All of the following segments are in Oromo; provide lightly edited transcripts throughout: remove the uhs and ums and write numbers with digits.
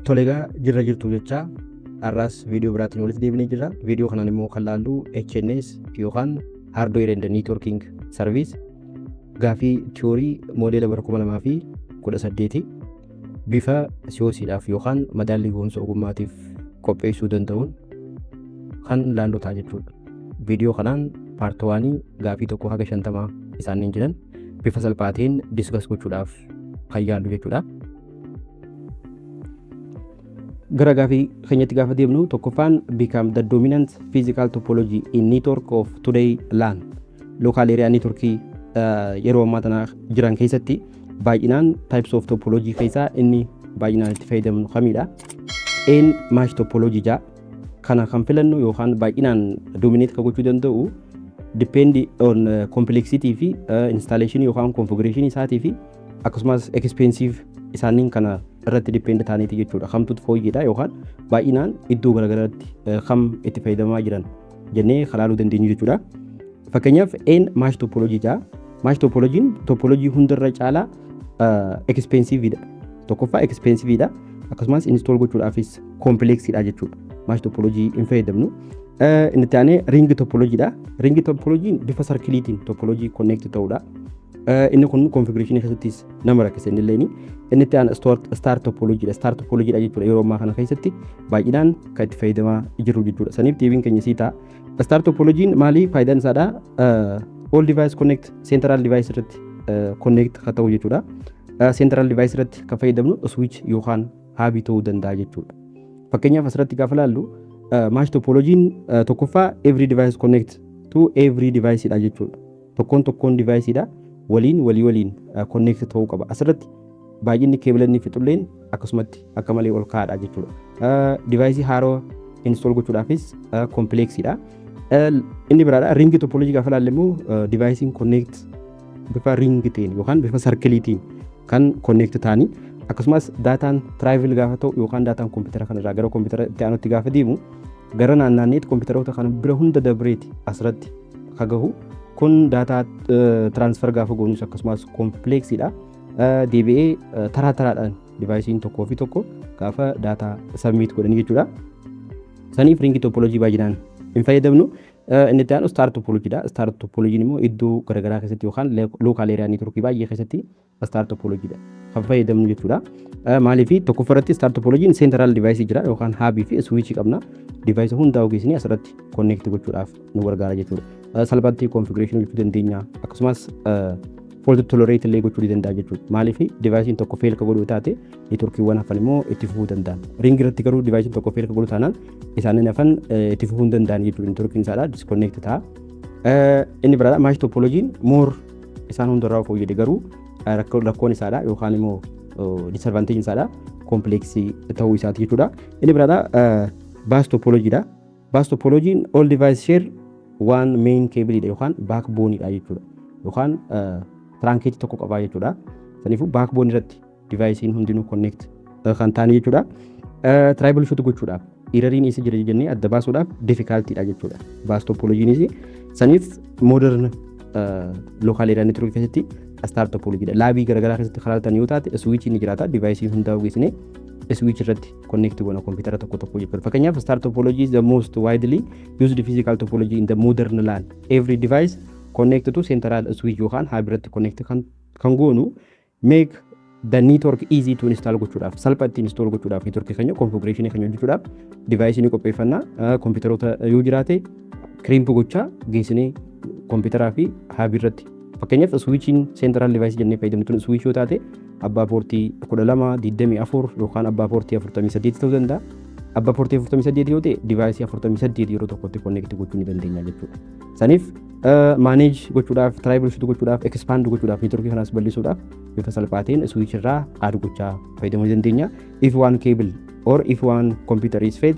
Tole, egaa jirra jirtu jecha har'aas viidiyoo biraatiin walitti deebinee jirra. Viidiyoo kanaan immoo kan laallu HNS yookaan Hardware and Networking Service gaafii tiyoorii moodeela bara 2018 bifa COCdhaaf yookaan madaallii gahumsa ogummaatiif qopheessuu danda'uun kan laallu ta'a jechuudha. Viidiyoo kanaan part 1 gaafii 1 haga 50 isaaniin jiran bifa salphaatiin discuss gochuudhaaf kan yaallu jechuudha. Gara gaafii keenyatti gaafa deemnu, tokkoffaan become the dominant physical topology in network of today LAN, local area network yeroo ammaa tana jiran keessatti baay'inaan types of topology keessaa inni baay'inaan itti fayyadamnu kamidha? Een mesh topology jaa. Kana kan filannu yookaan baay'inaan dominate kan gochuu danda'u depend on complexity fi installation yookaan configuration isaatii fi akkasumas expensive isaaniin kana irratti depend ta'aniiti jechuudha. Kamtutu fooyyeedha yookaan baay'inaan iddoo garaagaraatti kam itti fayyadamaa jiran jennee kalaaluu dandeenyu jechuudha. Fakkeenyaaf, een mesh topology jaa. Mesh topologyn topology hundarra caalaa expensiveidha. Tokkoffaa expensiveidha. Akkasumas install gochuudhaafis complexidha jechuudha. Mesh topology hin fayyadamnu. Inni itti aanee ring topologydha. Ring topologyn bifa circleiitiin topology connect ta'udha. Inni kun configuration keessattis nama rakkisa inni illee. Inni itti aanu star topologydha. Star topologydha jechuudha, yeroo ammaa kana keessatti baay'inaan kan itti fayyadamaa jiru jechuudha. Saniif deebiin keenya sii ta'a. Star topologyn maali faayidaan isaadha? All device connect central device irratti connect kan ta'u jechuudha. Central device irratti kan fayyadamnu switch yookaan hubii ta'uu danda'a jechuudha. Fakkeenyaaf, asirratti gaafa ilaallu mesh topologyn tokkoffaa every device connect to every device dha jechuudha. Tokkoon tokkoon device dha waliin walii waliin connect ta'uu qaba. Asirratti baay'inni cable inni fixulleen akkasumatti akka malee ol ka'aadha jechuudha. Deviceii haaraa install gochuudhaafis complexiidha. Inni biraadha, ring topology gaafa ilaalle immoo deviceiin connect bifa ring ta'een yookaan bifa circleiitiin kan connect ta'anii, akkasumas dataan travel gaafa ta'u yookaan dataan kompiitara kanarraa gara kompiitara itti aanutti gaafa deemu gara naannaanneetti kompiitaroota kana bira hunda dabreeti asirratti ka gahu. Kun data transfer gaafa goonus akkasumas complexiidha. Deebi'ee taraa taraadhaan deviceiin tokkoo fi tokko gaafa data submit godhanii jechuudha. Saniif ring topology baay'inaan hin fayyadamnu. Inni itti aanu star topologydha. Star topologyn immoo iddoo garaagaraa keessatti yookaan local area networkii baay'ee keessatti star topologydha kan fayyadamnu jechuudha. Maaliif? Tokkoffaa irratti star topologyn central deviceii jira yookaan hubii fi switchii qabna. Deviceii hundaa ogeessinii asirratti connect gochuudhaaf nu gargaara jechuudha. Salphaatti configuration gochuu dandeenya, akkasumas fault tolerate illee gochuu ni danda'a jechuudha. Maaliif? Deviceiin tokko fail ka godhuu taate networkiiwwan hafan immoo itti fufuu danda'an. Ring irratti garuu deviceiin tokko fail ka godhuu taanaan isaanin hafan itti fufuu hin danda'an jechuudha. Networkiin isaadha disconnect ta'a. Inni biraadha, mesh topologyn more isaan hundarraa fooyyede, garuu rakkoon isaadha yookaan immoo disadvantage isaadha complexii ta'uu isaati jechuudha. Inni biraadha, bus topologydha. Bus topologyn all device share one main cableidha yookaan backboneidha jechuudha. Yookaan trunkeetii tokko qabaa jechuudha. Saniifuu backbone irratti deviceiin hundinuu connect kan ta'an jechuudha. Troubleshoot gochuudhaaf erroriin isa jira jennee adda baasuudhaaf difficultiidha jechuudha. Bus topologynis saniif modern local area network keessatti star topologydha. Labii garaagaraa keessatti kalaaltan yoo taate switchii ni jiraata. Deviceii hundaa geessine switch irratti connect goona kompiitara tokko tokko jechuudha. Fakkeenyaaf, star topology is the most widely used physical topology in the modern LAN. Every device connect to central switch yookaan hub irratti connect kan goonu make the network easy to install gochuudhaaf, salphatti install gochuudhaaf, network keenya configuration keenya hojjechuudhaaf device ni qopheeffanna. Kompiitaroota yoo jiraate crimp gochaa geessinee kompiitaraa fi hubii irratti, fakkeenyaaf switchiin central device jennee fayyadamnu tun switch yoo taate abbaa portii 12, 24 yookaan abbaa portii 48 ta'uu danda'a. Abbaa portii 48 yoo ta'e deviceii 48 yeroo tokkotti connect gochuu ni dandeenya jechuudha. Saniif manage gochuudhaaf, troubleshoot gochuudhaaf, expand gochuudhaaf, networkii kanaas bal'isuudhaaf bifa salphaatiin switch irraa add gochaa fayyadamuu dandeenya. If one cable or if one computer is failed,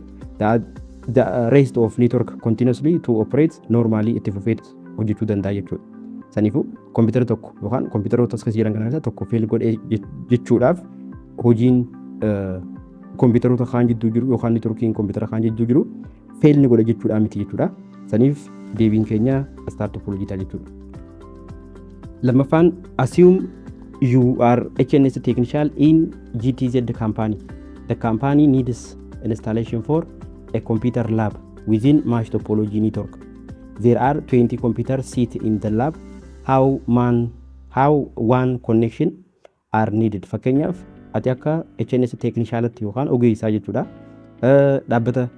the rest of network continuously to operate normally, itti fufee hojjechuu danda'a jechuudha. Saniifuu kompiitara tokko yookaan kompiitaroota as keessa jiran kana keessaa tokko fail godhee jechuudhaaf hojiin kompiitaroota kaan jidduu jiru yookaan networkiin kompiitara kaan jidduu jiru fail ni godhe jechuudha miti jechuudha. Saniif deebiin keenya star topology ta'a jechuudha. Lammaffaan, assume you are HNS technician in GTZ company. The company needs installation for a computer lab within mesh topology network. There are 20 computer seat in the lab. How WAN connection are needed? Fakkeenyaaf, ati akka HNS technicianatti yookaan ogeessaa jechuudha. Dhaabbata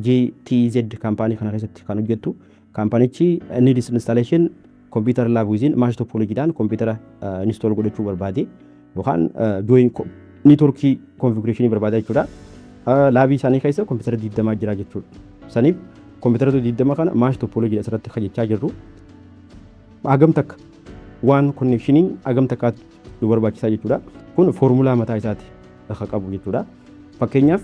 GTZ kaampaanii kana keessatti kan hojjettu. Kaampaanichi needs installation computer lab within mesh topologyidhaan kompiitara install godhachuu barbaade yookaan join networkii configuration barbaada jechuudha. Labii isaanii keessa kompiitara 20 jira jechuudha. Saniif kompiitara 20 kana mesh topology asirratti hojjechaa jirru. Hagam takka WAN connectioniin hagam takkaatti nu barbaachisaa jechuudha. Kun foormulaa mataa isaati akka qabu jechuudha. Fakkeenyaaf,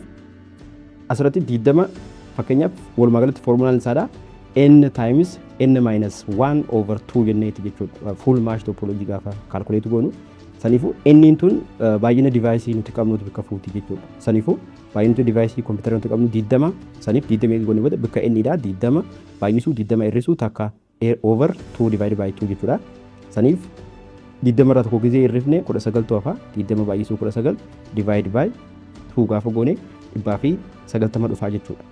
asirratti 20, fakkeenyaaf, walumaa galatti foormulaan isaadha n times n minus 1 over 2 jenneeti jechuudha. Full mesh topology gaafa calculate goonu. Saniifuu n tun baay'ina deviceii nuti qabnutu bakka fuuti jechuudha. Saniifuu baay'inni deviceii kompiitara nuti qabnu 20. Saniif 20 goone booda bakka n dha 20 baay'isuu 20 hir'isuu takka over 2 divided by 2 jechuudha. Saniif 20 irraa tokko gisee hir'ifne 19 hafa. 20 baay'isuu 19 divide by 2 gaafa goone 190 dhufaa jechuudha.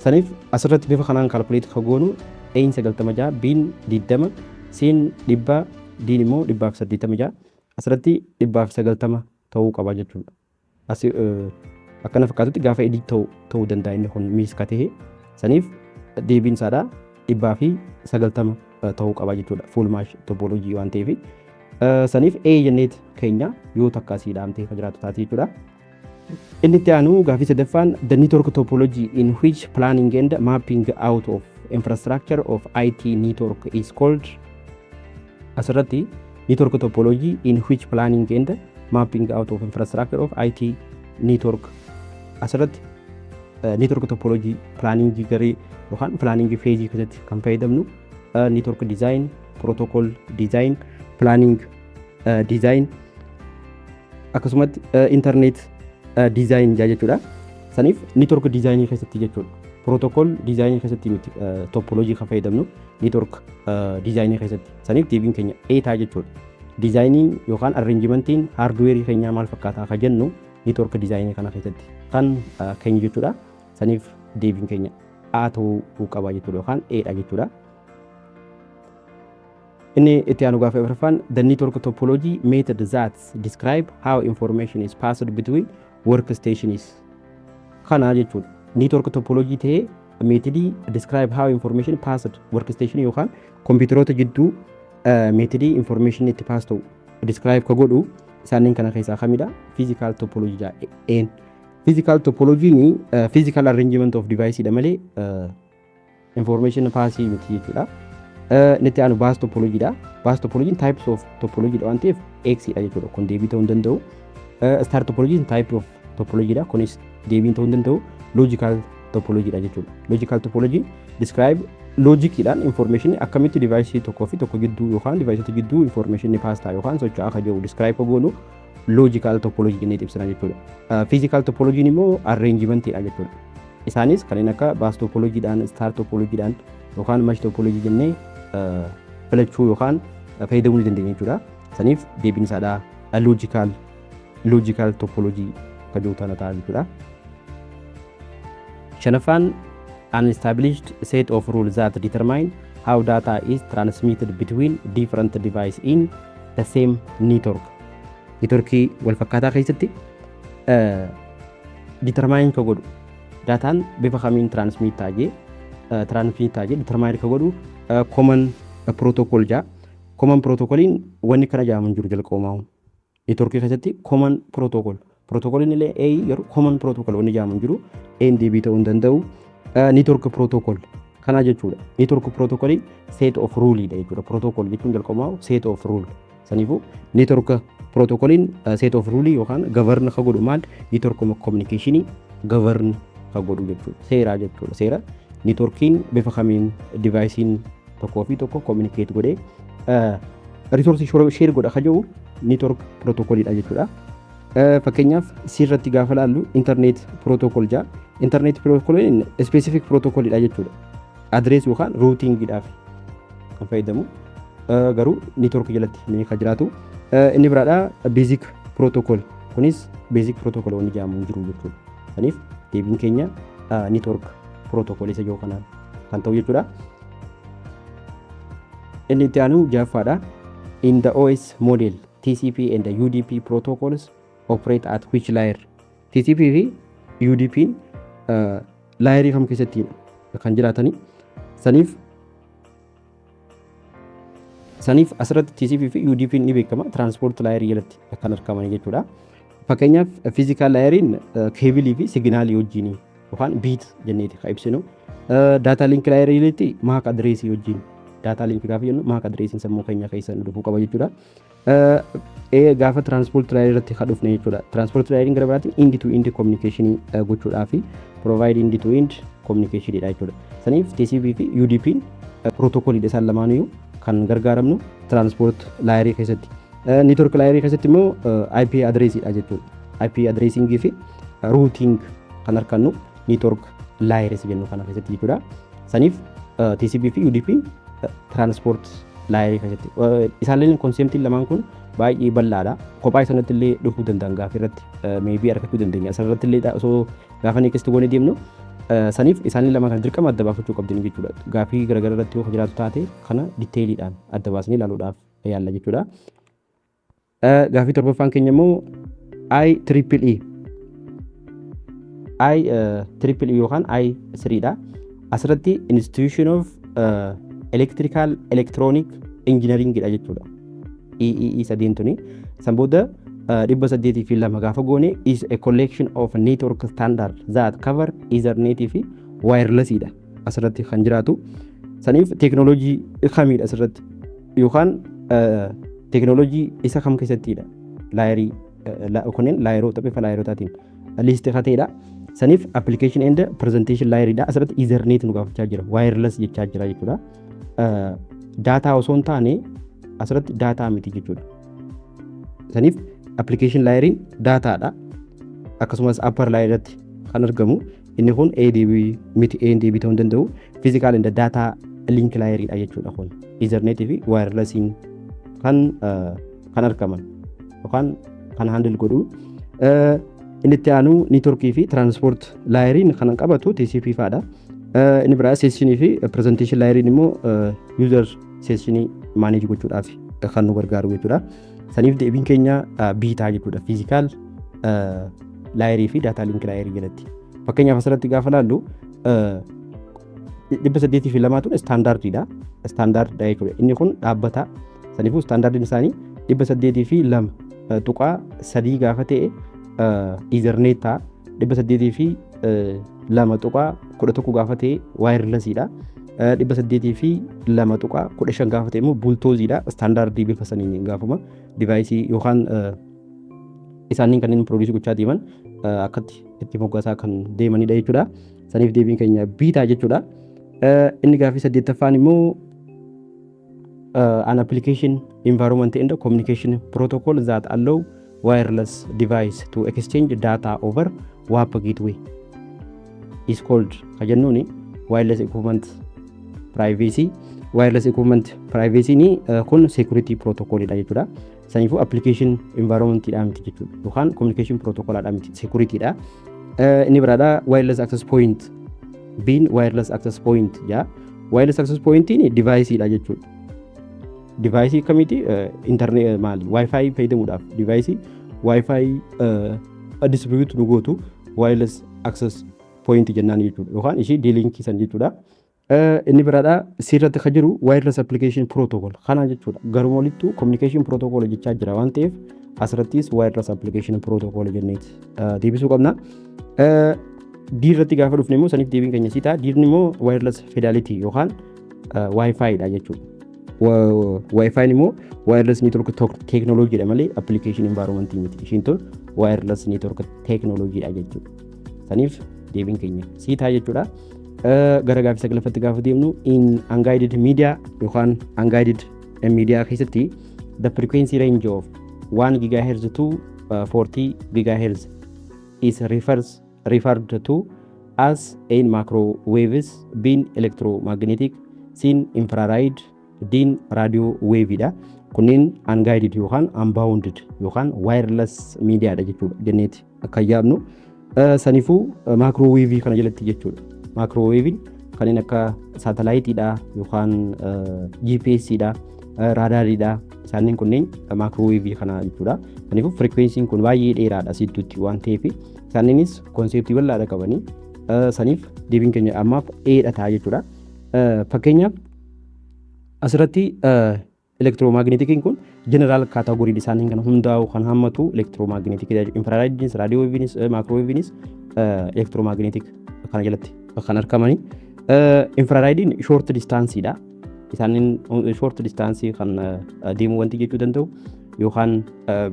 Saniif asirratti bifa kanaan calculate ka goonu A'n 96, B'n 20, C'n 100, D'n immoo 186. Asirratti 190 ta'uu qaba jechuudha. Asi akkana fakkaatutti gaafa edit ta'uu danda'a, inni kun miss ka ta'e. Saniif deebiin isaadha 190 ta'uu qaba jechuudha. Full mesh topology waan ta'eef. Saniif A jenneet keenya yoo takka asii dhaamtee kan jiraatu taate jechuudha. Inni itti aanu gaafii sadaffaan, the network topology in which planning and mapping out of infrastructure of IT network is called. Asirratti network topology in which planning and mapping out of infrastructure of IT network, asirratti network topology planning garee yookaan planning phase keessatti kan fayyadamnu network design, protocol design, planning design, akkasumatti internet design jaa jechuudha. Saniif network designii keessatti jechuudha. Protocol designii keessatti miti topology kan fayyadamnu, network designii keessatti. Saniif deebiin keenya A ta'a jechuudha. Designiin yookaan arrangementiin hardwareii keenyaa maal fakkaataa ka jennu network designii kana keessatti kan keenya jechuudha. Saniif deebiin keenya A ta'uu qaba jechuudha yookaan A dha jechuudha. Inni itti aanu gaafa afuraffaan, the network topology method that describe how information is passed between workstations kana jechuudha. Network topology ta'ee methodii describe how information passed workstation yookaan kompiitaroota jidduu methodii information itti pass ta'u describe ka godhu isaaniin kana keessaa kamidha? Physical topology jaa een. Physical topology ni physical arrangement of device dha malee information passii miti jechuudha. Inni itti aanu bus topology dha. Bus topology types of topology dha waan ta'eef X dha jechuudha. Kun deebii ta'uu hin danda'u. Star topology type of topology dha. Kunis deebiin ta'uu hin danda'u. Logical topology dha jechuudha. Logical topology describe logiciidhaan information akkamitti device tokkoo fi tokko gidduu yookaan deviceota gidduu information pass ta'a yookaan socho'aa akka jiru describe goonu logical topology jennee ibsina jechuudha. Physical topology immoo arrangement dha jechuudha. Isaanis kanneen akka bus topologyidhaan, star topologyidhaan yookaan mesh topology jennee filachuu yookaan fayyadamuu ni dandeenya jechuudha. Saniif deebiin isaadha logical topology kan jiru tana ta'a jechuudha. Shanaffaan, an established set of rules that determine how data is transmitted between different devices in the same network. Networkii wal fakkaataa keessatti determine ka godhu, daataan bifa kamiin transmit ta'a jee determine ka godhu common protocol jaa. Common protocoliin wanni kana jedhamu hin jiru jalqabumaa. Networkii keessatti common protocol. Protocoliin illee A, garuu common protocol wanni jedhamu hin jiru. A deebii ta'uu hin danda'u. Network protocol kana jechuudha. Network protocoliin set of rule dha jechuudha. Protocol jechuun jalqabumaa set of rule. Saniifuu network protocoliin set of rule yookaan govern ka godhu maal? Network communication govern ka godhu jechuudha. Seera jechuudha. Seera networkiin bifa kamiin deviceiin tokkoo fi tokko communicate godhee resource share godha ka jiru network protocoliidha jechuudha. Fakkeenyaaf, sirratti gaafa laallu internet protocol jaa. Internet protocoliin specific protocoliidha jechuudha. Address yookaan routingiidhaaf kan fayyadamu. Garuu network jalatti ni kan jiraatu. Inni biraadha basic protocol. Kunis basic protocol wanni jedhamu hin jiru jechuudha. Saniif deebiin keenya network protocol isa jiru kanaan kan ta'u jechuudha. Inni itti aanu ja'affaadha. In the OSI model, TCP and the UDP protocols operate at which layer? TCP fi UDP layerii kam keessatti kan jiraatani? Saniif asirratti TCP fi UDP ni beekama, transport layerii jalatti kan argaman jechuudha. Fakkeenyaaf, physical layeriin cableii fi signalii wajjin yookaan bit jenneeti kan ibsinu. Data link layerii jalatti MAC addressii wajjin, data link gaafa jennu MAC addressiin sammuu keenya keessa nu dhufuu qaba jechuudha. Gaafa transport layerii irratti kan dhufne jechuudha. Transport layeriin gara biraatiin end to end communication gochuudhaa fi provide end to end communication dha jechuudha. Saniif TCP fi UDP protocoliidha, isaan lamaaniyyuu kan gargaaramnu transport layerii keessatti. Network layerii keessatti immoo IP addressiidha jechuudha. IP addressingii fi routing kan argannu network layerii jennu kana keessatti jechuudha. Saniif TCP fi UDP transport layerii keessatti. Isaan conceptiin lamaan kun baay'ee bal'aadha. Kophaa isaanitti illee dhufuu danda'an, gaafii irratti maybe argachuu dandeenya. Asirratti illee osoo gaafa next goonee deemnu, saniif isaan lama kan dirqama adda baafachuu qabdini jechuudha. Gaafii garaagaraa irratti yoo jiraatu taate, kana detailiidhaan adda baasnee ilaaluudhaaf yaalla jechuudha. Gaafii torbaffaan keenya immoo I triple E yookaan I threedha. Asirratti Institution of Electrical Electronic Engineering dha jechuudha. EEE sadeen tuni. San booda 802 gaafa goone is a collection of network standard that cover Ethernet fi wireless dha asirratti kan jiraatu. Saniif teeknooloojii kamiidha asirratti yookaan teeknooloojii isa kam keessattidha layerii kunneen, layeroota bifa layerotaatiin list ta'edha. Saniif application and presentation layeriidha. Asirratti Ethernet nu gaafachaa jira, wireless jechaa jira jechuudha. Data osoo hin taane, asirratti data miti jechuudha. Saniif application layeriin dataadha. Akkasumas upper layer irratti kan argamu inni kun ADB miti, ADB ta'uu hin danda'u. Physical and data link layeriidha jechuudha kun. Ethernet fi wirelessiin kan argaman yookaan kan handle godhu. Inni itti aanu networkii fi transport layeriin kan qabatu TCP fa'aadha. Inni biraa sessionii fi presentation layeriin immoo user sessionii manage gochuudhaaf kan nu gargaaru jechuudha. Saniif deebiin keenya B ta'a jechuudha. Physical layerii fi data link layerii jalatti. Fakkeenyaaf, asirratti gaafa laallu 802tuun standardiidha. Standardiidha jechuudha. Inni kun dhaabbata. Saniifuu standardiin isaanii 802.3 gaafa ta'e Ethernet ta'a. 802.11 gaafa ta'e wirelessiidha. 802.15 gaafa ta'e immoo Bluetoothiidha. Standardii bifa saniin gaafuma deviceii yookaan isaaniin kanneen produce gochaa deeman akkatti itti moggaasaa kan deemanidha jechuudha. Saniif deebiin keenya B ta'a jechuudha. Inni gaafii saddeettaffaan immoo an application environment and communication protocol that allow wireless device to exchange data over WAP gateway is called ka jennuuni wireless equipment privacy. Wireless equipment privacy ni kun security protocol dha jechuudha. Saniifuu application environment dha miti jechuudha, yookaan communication protocol dha miti, security dha. Inni biraadha wireless access point, biin wireless access point jaa. Wireless access pointiin device dha jechuudha. Device kamiiti? Internet maali, WiFi fayyadamuudhaaf device WiFi distribute nu gootu wireless access point jennaan jechuudha, yookaan ishii D-Linkii san jechuudha. Inni biraadha sirratti kan jiru wireless application protocol kana jechuudha. Garuma walittuu communication protocol jechaa jira waan ta'eef, asirrattis wireless application protocol jenneeti deebisuu qabna. D irratti gaafa dhufne immoo, saniif deebiin keenya C ta'a. D'n immoo wireless fidelity yookaan WiFi dha jechuudha. WiFi immoo wireless network technology dha malee application environment miti. Ishiin tun wireless network technology dha jechuudha. Saniif deebiin keenya C ta'a jechuudha. Gara gaaffii saglaffatti gaafa deemnu, in unguided media yookaan unguided media keessatti the frequency range of 1 gigahertz to 40 gigahertz is referred to as A, microwaves, B, electromagnetic, C, infrared, D, radio wave dha. Kunneen unguided yookaan unbounded yookaan wireless mediadha jechuudha jenneeti akka yaadnu. Saniifuu microwaveii kana jalatti jechuudha. Microwaveiin kanneen akka sateliteiidha yookaan GPSdha, radariidha. Isaaniin kunneen microwaveii kana jechuudha. Kanaafuu frequencyn kun baay'ee dheeraadha sittuutti waan ta'eef, isaaniinis conceptii bal'aadha qabanii, saniif deebiin keenya ammaaf A dha ta'a jechuudha. Fakkeenyaaf, asirratti electromagneticiin kun general categoryn isaanii kan hundaa'u kan hammatu electromagnetic, infrarediinis, radio waveiinis, microwaveiinis electromagnetic kana jalatti kan argamanii. Infrarediin short distanceiidha. Isaaniin short distanceii kan deemuu wanti jechuu danda'u yookaan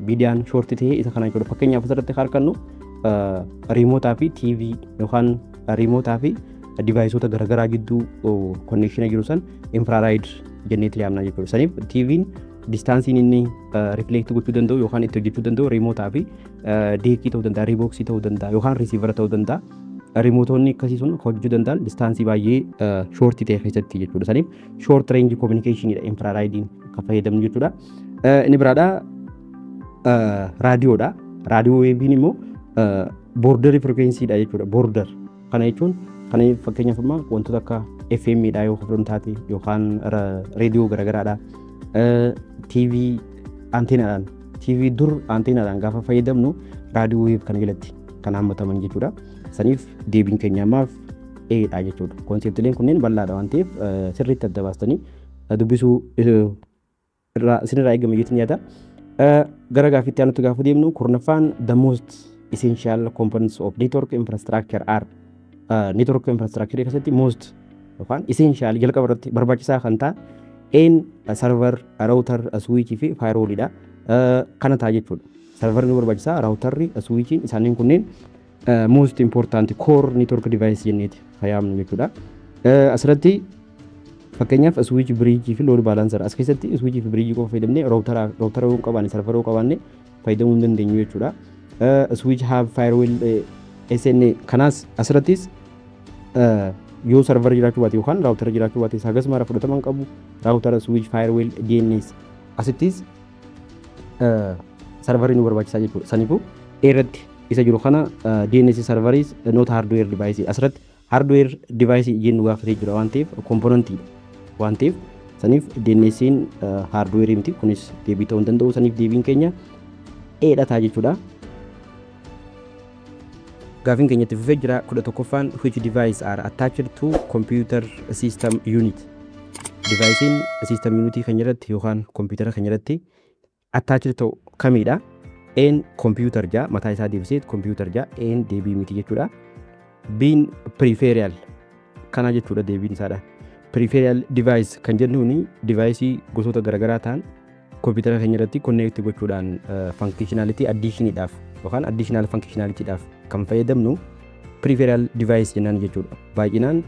miidiyaan short ta'ee isa kana jechuudha. Fakkeenyaaf, asirratti kan argannu remoteaa fi TV yookaan remoteaa fi deviceoota garaagaraa gidduu connectiona jiru san infrared jenneetti yaamna jechuudha. Saniif TV'n distanceiin inni reflect gochuu danda'u yookaan itti hojjechuu danda'u remoteaa fi deckii ta'uu danda'a, reboxii ta'uu danda'a yookaan receivera ta'uu danda'a. Remoteoonni akkasii sun hojjechuu danda'an distanceii baay'ee shortii ta'e keessatti jechuudha. Saniif short range communicationiidha infrarediin kan fayyadamnu jechuudha. Inni biraadha raadiyoodha. Radio waveiin immoo broaderii frequencydha jechuudha. Broader kana jechuun kana fakkeenyaaf immoo wantoota akka FM dha yoo fudhannu taate yookaan reediyoo garaagaraadha. TV antenaadhaan, TV dur antenaadhaan gaafa fayyadamnu radio wave kana jalatti kan hammataman jechuudha. Saniif deebiin keenya ammaaf A dha jechuudha. Conceptileen kunneen bal'aadha waan ta'eef sirriitti adda baastanii dubbisuu isinirraa eegama jechuun yaada. Gara gaaffiitti aanutti gaafa deemnu, 10ffaan, the most essential components of network infrastructure are, network infrastructure keessatti most yookaan essential, jalqaba irratti barbaachisaa kan ta'an, A'n server, router, switch fi firewallidha. Kana ta'a jechuudha. Serverri nu barbaachisaa, routerri, switchiin isaaniin kunneen most important core network device jenneeti fayyadamnu jechuudha. Asirratti fakkeenyaaf switch, bridge fi load balancer, as keessatti switch fi bridge qofa fayyadamnee routera yoo qabaanne, server yoo qabaanne fayyadamuu hin dandeenyu jechuudha. Switch, hub, firewall, SNA kanaas asirrattis yoo server jiraachuu baate yookaan routera jiraachuu baate hagas mara fudhatama hin qabu. Routera, switch, firewall, DNS asittis serverri nu barbaachisaa jechuudha. Saniifuu irratti isa jiru kana DNS serveris not hardware device, asirratti hardware device jennu gaafatee jira waan ta'eef, componentiidha waan ta'eef, saniif DNS'n hardware miti, kunis deebii ta'uu hin danda'u. Saniif deebiin keenya A dha ta'a jechuudha. Gaafiin keenya itti fufee jira. 11ffaan, which device are attached to computer system unit? Devicein system unit keenya irratti yookaan computer keenya irratti attached ta'u kamidha? A'n computer jaa, mataa isaa deebisee computer jaa, A'n deebii miti jechuudha. B'n peripheral kana jechuudha deebiin isaadha. Peripheral device kan jennuuni device gosoota garaagaraa ta'an kompiitara keenya irratti connect gochuudhaan functionality additioniidhaaf yookaan additional functionalityidhaaf kan fayyadamnu peripheral device jennaan jechuudha. Baay'inaan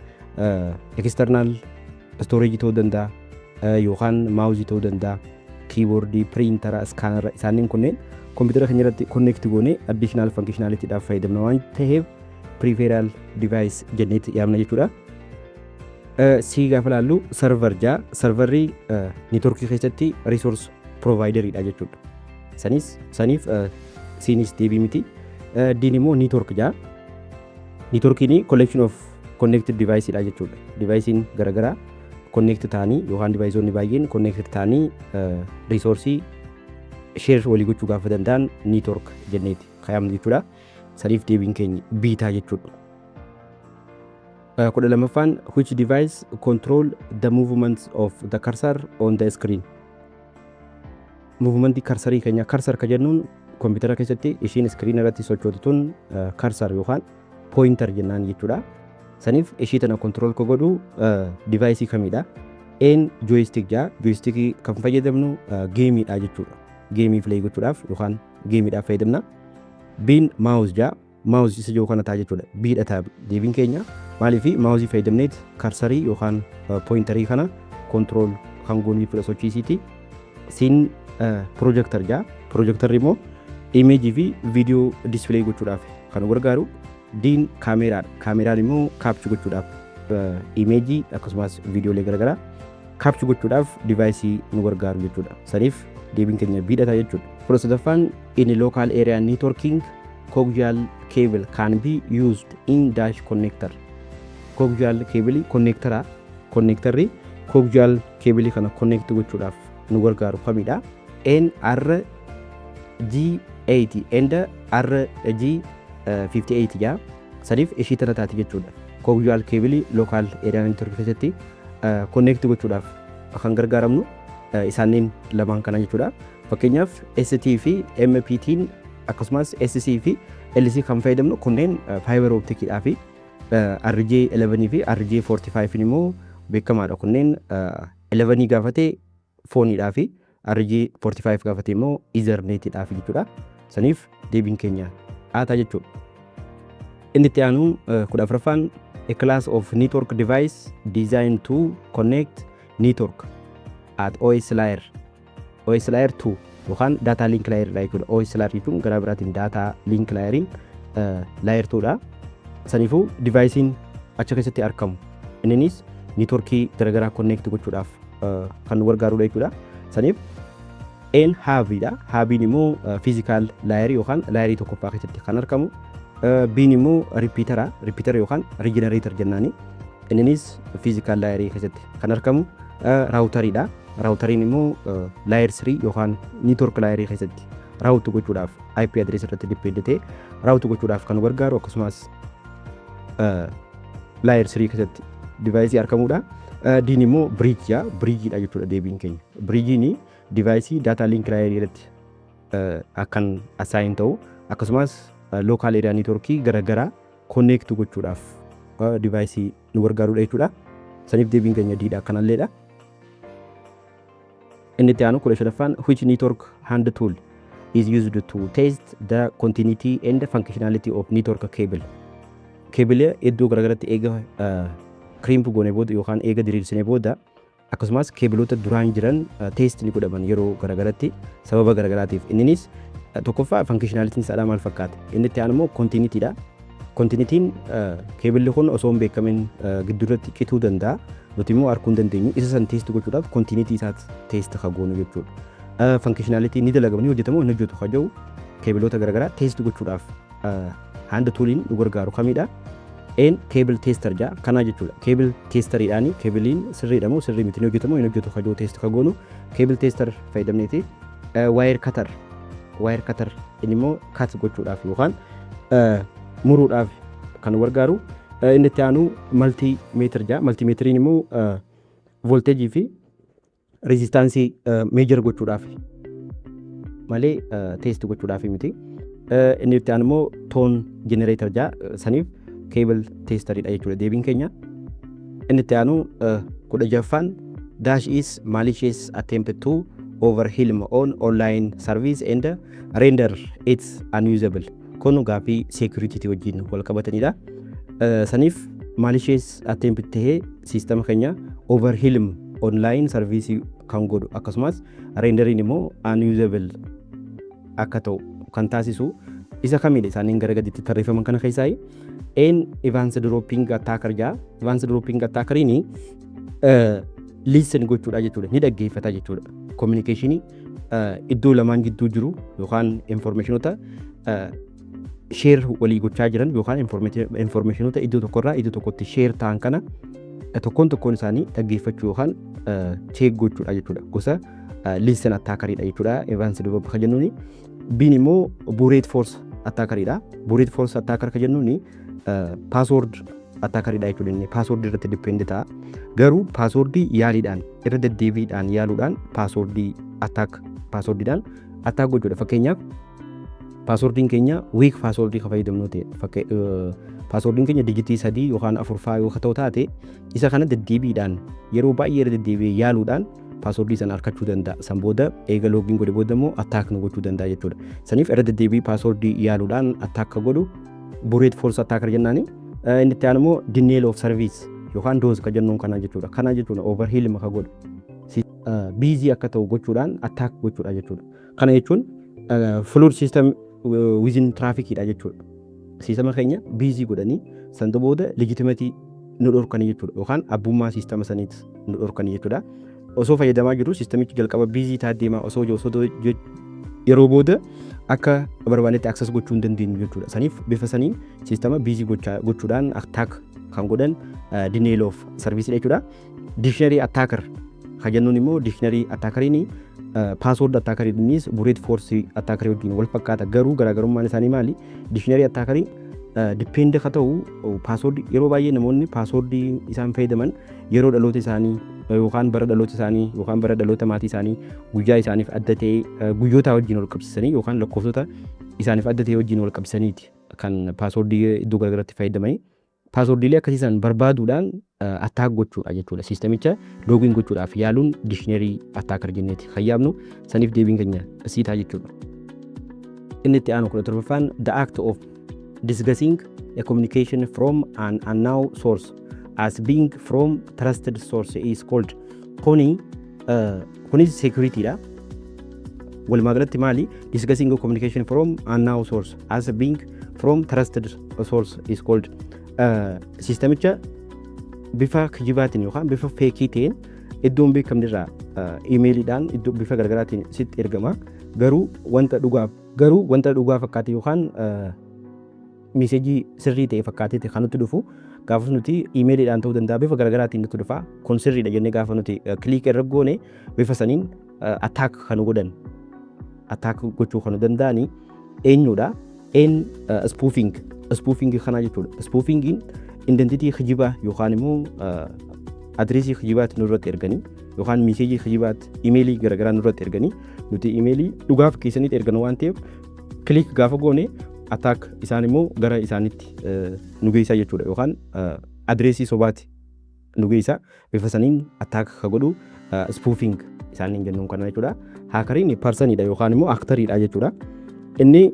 external storage ta'uu danda'a yookaan mouseii ta'uu danda'a, keyboardii, printera, scannera, isaaniin kunneen kompiitara keenya irratti connect goonee additional functionalityidhaaf fayyadamna waan ta'eef peripheral device jenneetti yaamna jechuudha. C gaafa ilaallu server jaa, serverri networkii keessatti resource provideridha jechuudha. Sanis saniif C'nis deebii miti. D'n immoo network jaa. Networkiin collection of connected device dha jechuudha. Devicein garaagaraa connect ta'anii yookaan deviceonni baay'een connect ta'anii resourceii share walii gochuu gaafa danda'an network jenneeti kaayamnu jechuudha. Saniif deebiin keenya B ta'a jechuudha. 12ffaan, which device control the movement of the cursor on the screen? Movementii cursorii keenya, cursor ka jennuun kompiitara keessatti ishiin screen irratti sochootu tun cursor yookaan pointer jennaan jechuudha. Saniif ishii tana control ka godhu deviceii kamidha? A'n joystick jaa, joystickii kan fayyadamnu gameiidha jechuudha. Gameii play gochuudhaaf yookaan gameiidhaaf fayyadamna. B'n mouse jaa, mouse isa jiru kana ta'a jechuudha. B dha ta'a deebiin keenya. Maaliif? Mouseii fayyadamneet cursorii yookaan pointerii kana control kan goonii fudha sochiisiiti. C'n projector jaa, projectorri immoo imageii fi viidiyoo display gochuudhaaf kan nu gargaaru. D'n kaameraadha. Kaameraan immoo capture gochuudhaaf, imageii akkasumas viidiyoolee garaagaraa Capture gochuudhaaf deviceii nu gargaaru jechuudha. Saniif deebiin keenya B dha jechuudha. 13ffaan, in local area networking, coaxial cable can be used in dash connector. Coaxial cable connectora, connectorri coaxial cable kana connect gochuudhaaf nu gargaaru kamidha? N RJ8 and RJ58 jaa. Saniif ishii tana taati jechuudha. Coaxial cable local area network keessatti connect gochuudhaaf kan gargaaramnu isaaniin lamaan kana jechuudha. Fakkeenyaaf, ST fi MPT'n akkasumas SC fi LC kan fayyadamnu kunneen fiber opticidhaa fi RJ11 fi RJ45 immoo beekamaadha. Kunneen 11 gaafatee phoneiidhaa fi RJ45 gaafatee immoo Ethernetiidhaaf jechuudha. Saniif deebiin keenya A ta'a jechuudha. Inni itti aanu 14ffaan, a class of network device designed to connect network at OS layer, OS layer 2 yookaan data link layer dha jechuudha. OS layer jechuun garaa biraatiin data link layeriin layer 2 dha. Saniifuu deviceiin achi keessatti argamu inninis networkii garaagaraa connect gochuudhaaf kan nu gargaarudha jechuudha. Saniif A'n hubiidha. Hubiin immoo physical layerii yookaan layerii tokkoffaa keessatti kan argamu. B'n immoo repeatera, repeatera yookaan regenerator jennaani. Inninis physical layerii keessatti kan argamu. Routeriidha. Routeriin immoo layer 3 yookaan network layerii keessatti route gochuudhaaf, IP address irratti depend ta'ee route gochuudhaaf kan nu gargaaru, akkasumas layer 3 keessatti deviceii argamudha. D'n immoo bridgeiidha. Bridgeiidha jechuudha deebiin keenya. Bridgeiin deviceii data link layerii irratti akkan assign ta'u, akkasumas local area networkii garaagaraa connect gochuudhaaf deviceii nu gargaarudha jechuudha. Saniif deebiin keenya D dha akkanalleedha. Inni itti aanu 15ffaan, which network hand tool is used to test the continuity and functionality of network cable? Cableee iddoo garaagaraatti eega crimp goone booda yookaan eega diriirsine booda, akkasumas cableoota duraan jiran test ni godhaman yeroo garaagaratti sababa garaagaraatiif. Inninis tokkoffaa functionalityn isaadhaa maal fakkaata? Inni itti aanu immoo continuitydha. Continuityn cablelli kun osoo hin beekamin gidduurratti cituu danda'a. Nuti immoo arguu hin dandeenyu. Isa san test gochuudhaaf continuity isaat test ka goonu jechuudha. Functionality ni dalagama, ni hojjetamu, hin hojjetu ka jiru cableoota garaagaraa test gochuudhaaf hand tooliin nu gargaaru kamidha? A'n cable tester jaa kanaa jechuudha. Cable testeriidhaani cableiin sirriidha moo sirrii miti, ni hojjetamu, hin hojjetu ka jiru test ka goonu cable tester fayyadamneeti. Wire cutter, wire cutter inni immoo cut gochuudhaaf yookaan muruudhaaf kan gargaaru. Inni itti aanu multimeter jaa. Multimeteriin immoo voltageii fi resistanceii measure gochuudhaaf malee test gochuudhaaf miti. Inni itti aanu immoo tone generator jaa. Saniif cable testeriidha jechuudha deebiin keenya. Inni itti aanu 16ffaan, dash is malicious attempt to overwhelm on online service and render it unusable. Kun gaaffii security wajjin wal qabatanidha. Saniif malicious attempt tahee systema keenya overwhelm online service kan godhu, akkasumas renderiin immoo unusable akka ta'u kan taasisu isa kamidha isaaniin gara gaditti tarreeffaman kana keessaa? A'n eavesdropping attacker jaa. Eavesdropping attackeriin listen gochuudha jechuudha, ni dhaggeeffata jechuudha. Communicationii iddoo lamaan gidduu jiru yookaan informationoota share walii gochaa jiran yookaan informationoota iddoo tokkorraa iddoo tokkotti share ta'an kana tokkoon tokkoon isaanii dhaggeeffachuu yookaan check gochuudha jechuudha. Gosa listen attackeriidha jechuudha eavesdrop kan jennuuni. B'n immoo brute force attackeriidha. Brute force attacker kan jennuuni password attackeriidha jechuudha. Inni passwordii irratti depend ta'a. Garuu passwordii yaaliidhaan, irra deddeebiidhaan yaaluudhaan passwordii attack, passwordiidhaan attack gochuudha. Fakkeenyaaf, passwordiin keenya weak passwordii kan fayyadamnu ta'e, passwordiin keenya digitii sadii yookaan afur faa yoo ta'u taate, isa kana deddeebiidhaan yeroo baay'ee irra deddeebi'ee yaaluudhaan passwordii sana argachuu danda'a. San booda eega login godhe booda immoo attack nu gochuu danda'a jechuudha. Saniif irra deddeebii passwordii yaaluudhaan attack godhu brute force attacker jennaani. Inni itti aanu immoo denial of service yookaan DoS ka jennuun kana jechuudha. Kana jechuudha overwhelm ka godhu. Busy akka ta'u gochuudhaan attack gochuudha jechuudha. Kana jechuun flood system within trafficidha jechuudha. Systema keenya busy godhanii san booda legitimacy nu dhorkanii jechuudha yookaan abbummaa systema saniit nu dhorkanii jechuudha. Osoo fayyadamaa jiru systemichi jalqaba busy ta'aa deema, osoo osoo yeroo booda akka barbaadetti access gochuu hin dandeenyu jechuudha. Saniif bifa saniin systema busy gochuudhaan attack kan godhan denial of service jechuudha. Dictionary attacker kan jennuun immoo, dictionary attackeriin password attackeriinis brute force attacker wajjin wal fakkaata, garuu garaagarummaan isaanii maali? Dictionary attackerii depend ka ta'u password, yeroo baay'ee namoonni password isaan fayyadaman yeroo dhaloota isaanii yookaan bara dhaloota isaanii yookaan bara dhaloota maatii isaanii, guyyaa isaaniif adda ta'e guyyoota wajjin wal qabsiisanii yookaan lakkoofsota isaaniif adda ta'e wajjin wal qabsiisaniiti kan passwordii iddoo garaagaraatti fayyadamanii. Passwordiilee akkasiisan barbaaduudhaan attack gochuudha jechuudha. Systemicha login gochuudhaaf yaaluun dictionary attacker jenneeti kan yaamnu. Saniif deebiin keenya C ta'a jechuudha. Inni itti aanu 17ffaan, the act of disguising a communication from an unknown source as being from trusted source is called. Kunis security dha. Walumaa galatti maali? Disguising a communication from unknown source as being from trusted source is called. Systemicha bifa kijibaatiin yookaan bifa fake ta'een iddoon beekamne irraa emailiidhaan iddoo bifa garaagaraatiin sitti ergama. Garuu wanta dhugaa fakkaate yookaan message sirrii ta'e fakkaateeti kan nutti dhufu. Gaafas nuti emailiidhaan ta'uu danda'a, bifa garaagaraatiin nutti dhufa. Kun sirriidha jennee gaafa nuti click irra goone, bifa saniin attack kan godhan, attack gochuu kan danda'ani eenyudha? Een spoofing, spoofing kanaa jechuudha. Spoofingiin identity kijibaa yookaan immoo address kijibaatti nurratti erganii yookaan message kijibaatti email garaagaraa nurratti erganii, nuti email dhugaaf keessanitti ergan waan ta'eef click gaafa goone attack isaan immoo gara isaanitti nu geessaa jechuudha, yookaan address sobaatti nu geessa. Bifa saniin attack ka godhu spoofing isaaniin jennuun kana jechuudha. Hackeriin personiidha yookaan immoo actoriidha jechuudha. Inni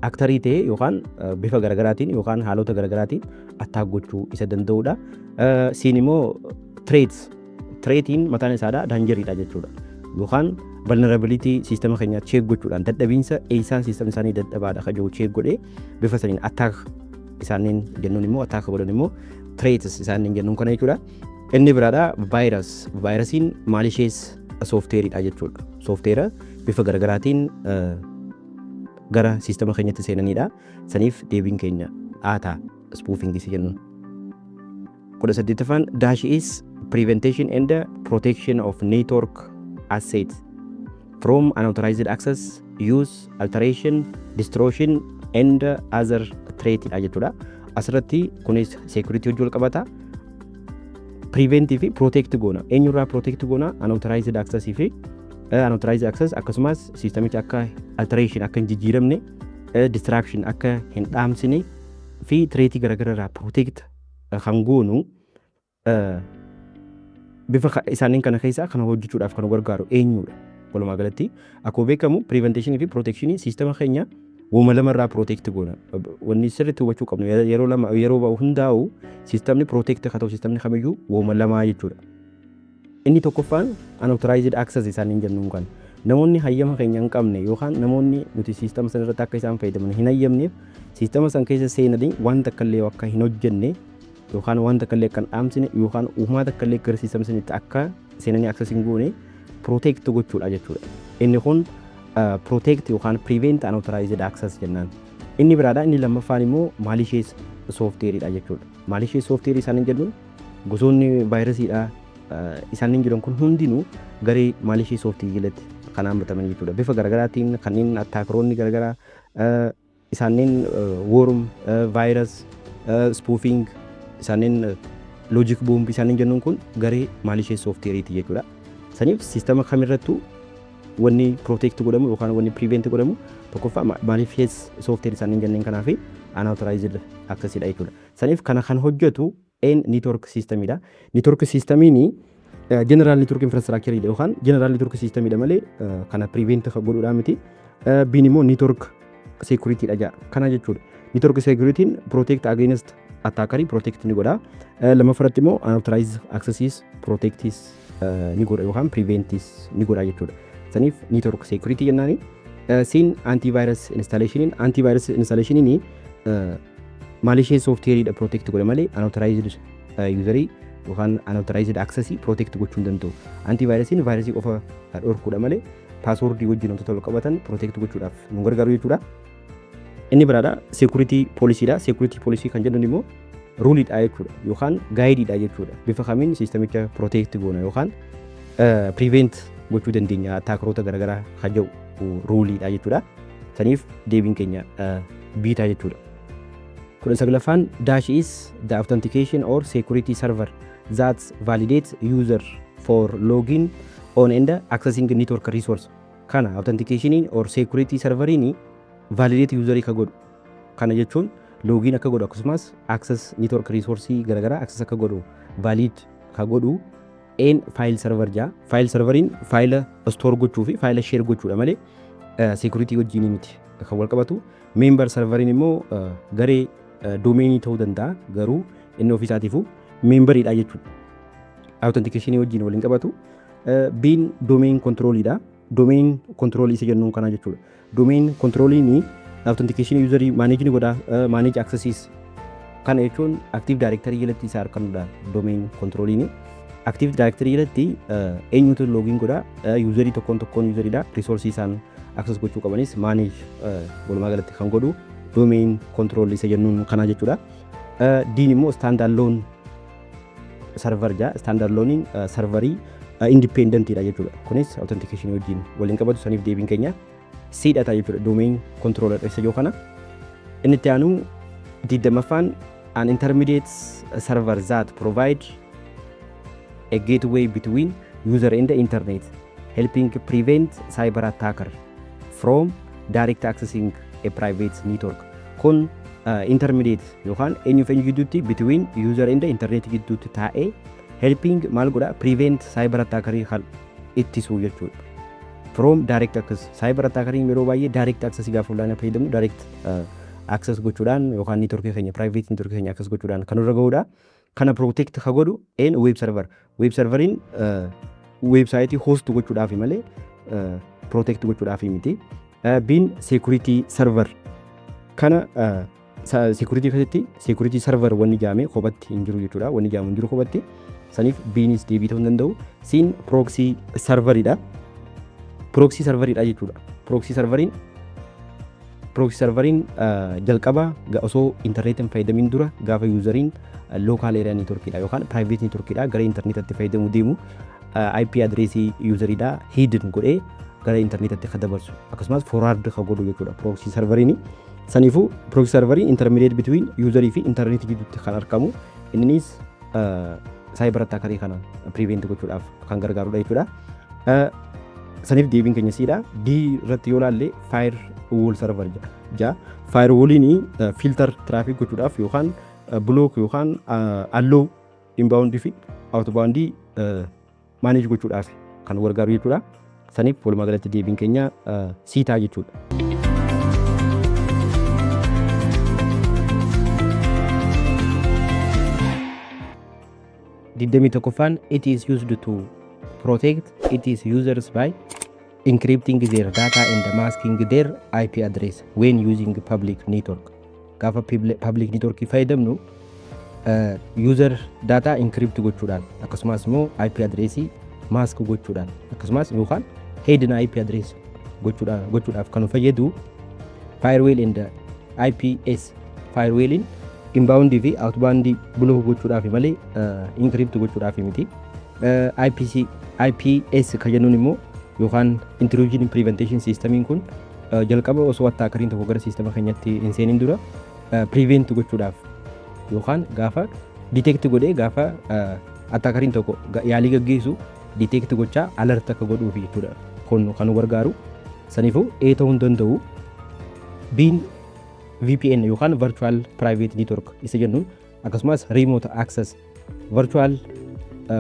actor ta'ee yookaan bifa garaagaraatiin yookaan haalota garaagaraatiin attack gochuu isa danda'udha. C'n immoo threats, threatiin mataan isaadha dangeriidha jechuudha. Yookaan vulnerability systema keenyaa check gochuudhaan dadhabiinsa eessaan systemni isaanii dadhabaadha kan jiru check godhee bifa saniin attack isaaniin jennuun immoo, attack godhan immoo threats isaaniin jennuun kana jechuudha. Inni biraadha virus. Virusiin malicious softwareiidha jechuudha. Software bifa garaagaraatiin gara systema keenyatti seenanidha. Saniif deebiin keenya A ta'a, spoofing isa jennuun. 18ffaan, dash is prevention and protection of network assets from unauthorized access, use, alteration, distortion and other threat dha jechuudha. Asirratti kunis security wajjin wal qabata. Prevent fi protect goona. Eenyurraa protect goona? Unauthorized access fi unauthorized access, akkasumas systemichi akka alteration akka hin jijjiiramne, destruction akka hin dhaamsine fi threat garaagaraa irraa protect kan goonu bifa isaaniin kana keessaa kana hojjechuudhaaf kan gargaaru eenyudha? Walumaa galatti akkuma beekamu prevention fi protection systema keenya wama lamarraa protect goona. Wanni sirriitti hubachuu qabnu, yeroo lama yeroo hundaa'u systemni protect haa ta'u, systemni kamiyyuu wama lamaa jechuudha. Inni tokkoffaan unauthorized access isaaniin jennuun kan namoonni hayyama keenya hin qabne yookaan namoonni nuti systema sana irratti akka isaan fayyadaman hin hayyamneef systema san keessa seenanii waan takka illee akka hin hojjenne yookaan waan takka illee akka hin dhaamsine yookaan uumaa takka illee gara systema sanitti akka seenanii access hin goone protect gochuudha jechuudha. Inni kun protect yookaan prevent unauthorized access jennaan. Inni biraadha, inni lammaffaan immoo malicious softwareiidha jechuudha. Malicious software isaaniin jennuun gosoonni virusiidha isaaniin jiran kun hundinuu garee malicious software jalatti kan hammataman jechuudha. Bifa garaagaraatiin kanneen attackeroonni garaagaraa isaaniin worm, virus, spoofing, isaaniin logic bomb isaaniin jennuun kun garee malicious softwareiiti jechuudha. Saniif systema kamirrattuu wanni protect godhamu yookaan wanni prevent godhamu tokkoffaa malicious software isaaniin jenneen kanaa fi unauthorized accessidha jechuudha. Saniif kana kan hojjetu een network systemidha. Network systemiin general network infrastructure yookaan general network systemidha malee kana prevent godhuudhaa miti. B'n immoo network security dha jedha. Kana jechuudha. Network security'n protect against attacker protect ni godha. Lammaffaratti immoo unauthorized accesses protectis ni godha yookaan preventis ni godha jechuudha. Saniif network security jennaani. C'n antivirus installationiin, antivirus installationiin malicious software dha protect godha malee unauthorized userii yookaan unauthorized access protect gochuu hin danda'u. Antivirusiin vaayirasii qofa dhorkuudha malee passwordii wajjin wantoota wal qabatan protect gochuudhaaf nu gargaaru jechuudha. Inni biraadha security policydha. Security policy kan jennuun immoo ruleiidha jechuudha yookaan guideiidha jechuudha. Bifa kamiin systemicha protect goona yookaan prevent gochuu dandeenya attackeroota garaagaraa kan jedhu ruleiidha jechuudha. Saniif deebiin keenya B ta'a jechuudha. 19ffaan, dash is the authentication or security server that validates user for login on and accessing network resource. Kana authentication or security serveriin validate userii ka godhu. Kana jechuun login akka godhu, akkasumas access network resource garaagaraa access akka godhu valid ka godhu een file server jaa. File serveriin faayila store gochuu fi faayila share gochuudha malee security wajjin miti kan wal qabatu. Member serveriin immoo garee domainii ta'uu danda'a, garuu inni ofiisaatiifuu memberiidha jechuudha. Authentication wajjin waliin qabatu. Biin domain controliidha. Domain control isa jennuun kana jechuudha. Domain controliin authentication userii manage ni godha, manage accesses. Kana jechuun Active Directory jalatti isa arganudha domain controliin. Active Directory jalatti eenyutu login godha, userii tokkoon tokkoon useriidha. Resource isaan access gochuu qabanis manage walumaa galatti kan godhu domain control isa jennuun kana jechuudha. Diin immoo stand alone server jaa. Stand alone serverii independentidha jechuudha. Kunis authentication wajjin waliin qabatu. Saniif deebiin keenya C dha jechuudha. Domain controller isa jiru kana. Inni itti aanu 20ffaan, an intermediate server that provide a gateway between user and the internet, helping prevent cyber attacker from direct accessing a private network. Kun intermediate yookaan eenyuuf eenyu gidduutti? Between user and the internet gidduutti taa'ee helping maal godha? Prevent cyber attackerii kan ittisuu jechuudha. From direct access, cyber attackerii yeroo baay'ee direct access gaafa online fayyadamnu direct access gochuudhaan yookaan networkii keenya, private networkii keenya access gochuudhaan kan irra gahudha. Kana protect ka godhu een web server. Web serveriin websiteii host gochuudhaaf malee protect gochuudhaaf miti. Biin security server, kana security keessatti security server wanni jaame kophatti hin jiru jechuudha. Wanni jaamu hin jiru kophatti. Saniif biinis deebii ta'uu hin danda'u. Siin proxy serveridha. Proxy serveridha jechuudha. Proxy serveriin jalqaba osoo intarneetiin hin fayyadamin dura gaafa useriin local area networkiidha yookaan private networkiidha gara intarneetatti fayyadamuu deemu IP addressii useriidha hidden godhee gara intarneetatti akka dabarsu akkasumas forward ka godhu jechuudha proxy serveriin. Saniifuu proxy serveriin intermediate between userii fi intarneetii gidduutti kan argamu, innis cyber attackerii kana prevent gochuudhaaf kan gargaarudha jechuudha. Saniif deebiin keenya C dha. D irratti yoo ilaalle firewall server jaa. Firewalliin filter traffic gochuudhaaf yookaan block yookaan allow inboundii fi outboundii manage gochuudhaaf kan gargaaru jechuudha. Saniif walumaa galatti deebiin keenya C ta'a jechuudha. 21ffaan, it is used to protect its users by encrypting their data and masking their IP address when using public network. Gaafa public network fayyadamnu user data encrypt gochuudhaan, akkasumas immoo IP address mask gochuudhaan, akkasumas yookaan hidden IP address gochuudhaaf kan nu fayyadu firewall and IPS. Firewalliin inbound fi outbound block gochuudhaaf malee encrypt gochuudhaaf miti. IPC IPS kan jennuun immoo yookaan intrusion prevention systemiin kun jalqaba osoo attackeriin tokko gara systema keenyatti hin seenin dura prevent gochuudhaaf yookaan gaafa detect godhee gaafa attackeriin tokko yaalii gaggeessu detect gochaa alert akka godhuuf jechuudha kun kan nu gargaaru. Saniifuu A ta'uu hin danda'u. Biin VPN yookaan virtual private network isa jennuun, akkasumas remote access, virtual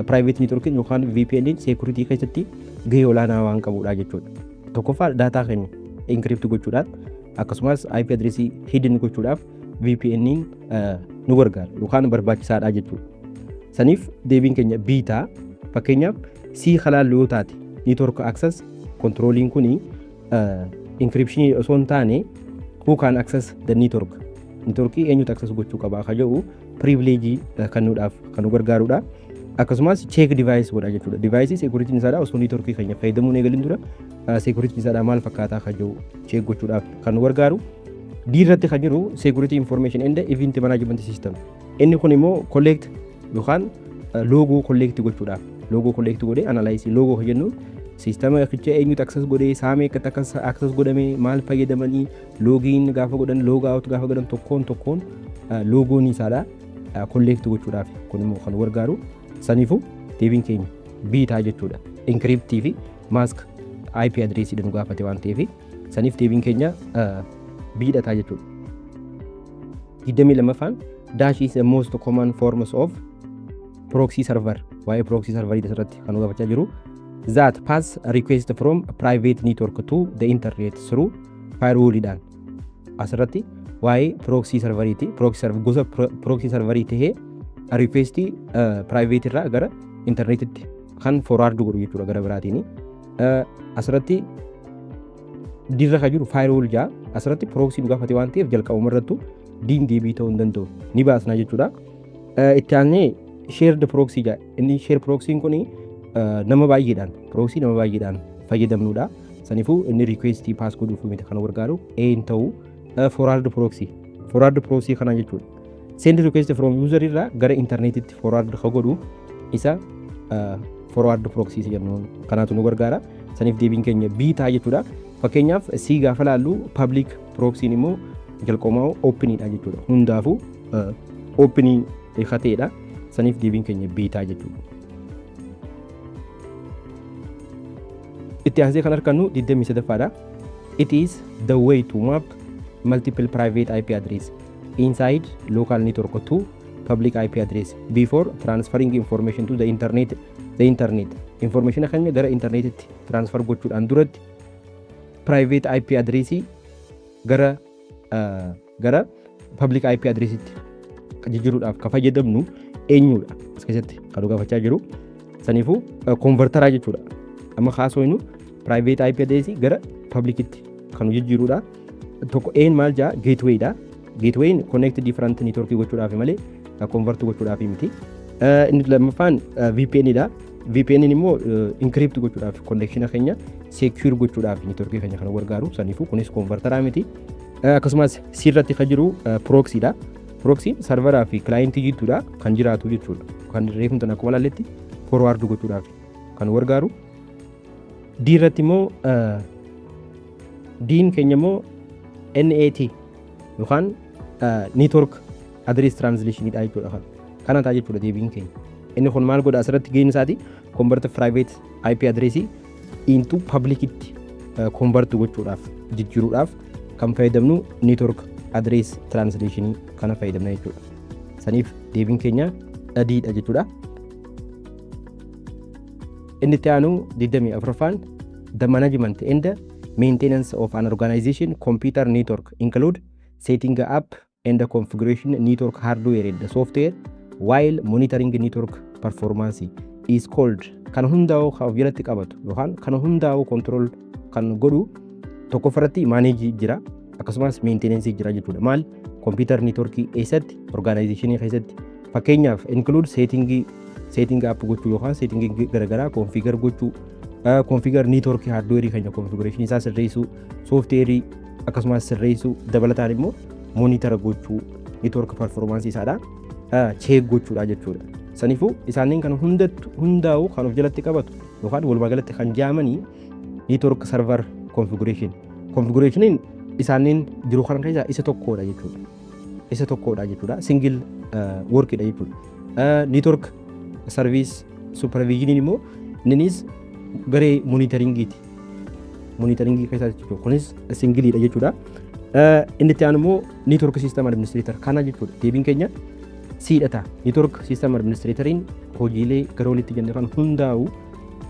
private network yookaan VPN security keessatti gahee olaanaa waan qabudha jechuudha. Tokkoffaa daataa keenya encrypt gochuudhaan akkasumas IP addressii hidden gochuudhaaf VPN nu gargaara yookaan barbaachisaadha jechuudha. Saniif deebiin keenya B ta'a. Fakkeenyaaf C halaallu yoo taate, network access controlling kuni encryption osoo hin taane who can access the network, networkii eenyutu access gochuu qaba akka jedhu privilege kennuudhaaf kan nu gargaarudha. Akkasumas check device godha jechuudha. Device securityn isaadha osoo networkii keenya fayyadamuun eegalin dura securityn isaadha maal fakkaataa kan jiru check gochuudhaaf kan nu gargaaru. D irratti kan jiru security information and event management system. Inni kun immoo collect yookaan log collect gochuudhaaf, log collect godhee analyze. Log kan jennu systema kicha eenyutu access godhee, saamee akkatti access godhame, maal fayyadamanii, login gaafa godhan, log out gaafa godhan, tokkoon tokkoon logoon isaadha collect gochuudhaaf kun immoo kan gargaaru. Saniifuu deebiin keenya B ta'a jechuudha. Encryptii fi mask IP addressii nu gaafate waan ta'eef, saniif deebiin keenya B dha ta'a jechuudha. 22ffaan, dash is the most common forms of proxy server. Waa'ee proxy server asirratti kan nu gaafachaa jiru, that pass request from private network to the internet through firewall dhaan. Asirratti waa'ee proxy serveriiti. Proxy server, gosa proxy serverii tahee request private irraa gara internetitti kan forward godhu jechuudha gara biraatiin. Asirratti D irra kan jiru firewall jaa. Asirratti proxy nu gaafate waan ta'eef, jalqabuma irrattu D'n deebii ta'uu hin danda'u, ni baasna jechuudha. Itti aansee shared proxy jaa. Inni share proxyn kun nama baay'eedhaan, proxy nama baay'eedhaan fayyadamnudha. Saniifuu inni request pass godhuuf miti kan gargaaru, een ta'u. Forward proxy, forward proxy kana jechuudha. Send request from user irraa gara internetitti forward ka godhu isa forward proxy jennuun kanaatu nu gargaara. Saniif deebiin keenya B ta'a jechuudha. Fakkeenyaaf C gaafa laallu, public proxyn immoo jalqabamaa openidha jechuudha. Hundaafuu openii ta'edha. Saniif deebiin keenya B ta'a jechuudha. Itti aansee kan argannu 23ffaadha. It is the way to map multiple private IP address inside local network to public IP address before transferring information to the internet. The internet information keenya gara internetitti transfer gochuudhaan duratti private IP address gara public IP addressitti jijjiiruudhaaf kan fayyadamnu eenyudha as keessatti kan nu gaafachaa jiru? Saniifuu converteraa jechuudha. Amma kaasoo inni private IP address gara publicitti kan nu jijjiirudha. Tokko een maal jaa? Gateway dha. Gatewayn connect different network gochuudhaaf malee convert gochuudhaaf miti. Inni lammaffaan VPN dha. VPN immoo encrypt gochuudhaaf, connection keenya secure gochuudhaaf network keenya kan gargaaru. Saniifuu kunis converteraa miti. Akkasumas C irratti kan jiru proxy dha. Proxyn serveraa fi clientii jidduudha kan jiraatu jechuudha. Kan reefumtan akkuma ilaalletti forward gochuudhaaf kan gargaaru. D irratti immoo, D'n keenya immoo NAT yookaan network address translation dha jechuudha. Kana ta'a jechuudha deebiin keenya. Inni kun maal godha asirratti? Gaheen isaati convert private IP address into publicitti convert gochuudhaaf, jijjiiruudhaaf kan fayyadamnu network address translation kana fayyadamna jechuudha. Saniif deebiin keenya D dha jechuudha. Inni itti aanu 24ffaan, the management and maintenance of an organization computer network include setting up and the configuration network hardware and the software while monitoring network performance is called. Kan hundaa'u kan of jalatti qabatu yookaan kan hundaa'u control kan godhu, tokkoffaratti manage jira, akkasumas maintenance jira jechuudha. Maal? Computer network eessatti? Organization keessatti. Fakkeenyaaf include setting up gochuu yookaan setting garaagaraa configure gochuu, configure network hardware keenya configuration isaa sirreessuu, software akkasumas sirreessuu, dabalataan immoo monitor gochuu, network performance isaadha check gochuudha jechuudha. Saniifuu isaaniin kan hundaa'u kan of jalatti qabatu yookaan walumaa galatti kan jaamanii network server configuration. Configurationiin isaaniin jiru kan keessaa isa tokkodha jechuudha. Isa tokkodha jechuudha. Single workidha jechuudha. Network service supervisioniin immoo innis garee monitoringiiti. Monitoringii keessaa jechuudha. Kunis singleiidha jechuudha. Inni itti aanu immoo network system administrator kana jechuudha. Deebiin keenya C dha ta'a. Network system administratoriin hojiilee gara walitti jenne kan hundaa'u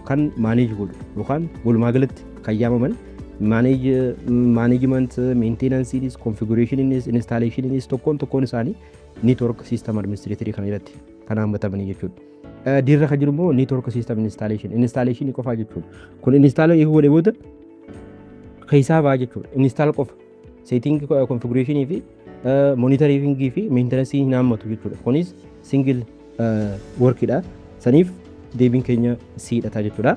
kan manage godhu yookaan walumaa galatti kan yaamaman management, maintenanceiinis, configurationiinis, installationiinis tokkoon tokkoon isaanii network system administratorii kana jalatti kan hammatamanii jechuudha. D irra kan jiru immoo network system installation, installationii qofaa jechuudha. Kun install eeguu godhee booda keessaa ba'a jechuudha. Install qofa, setting configurationii fi monitoringii fi maintenanceii hin hammatu jechuudha. Kunis single workidha. Saniif deebiin keenya C dha jechuudha.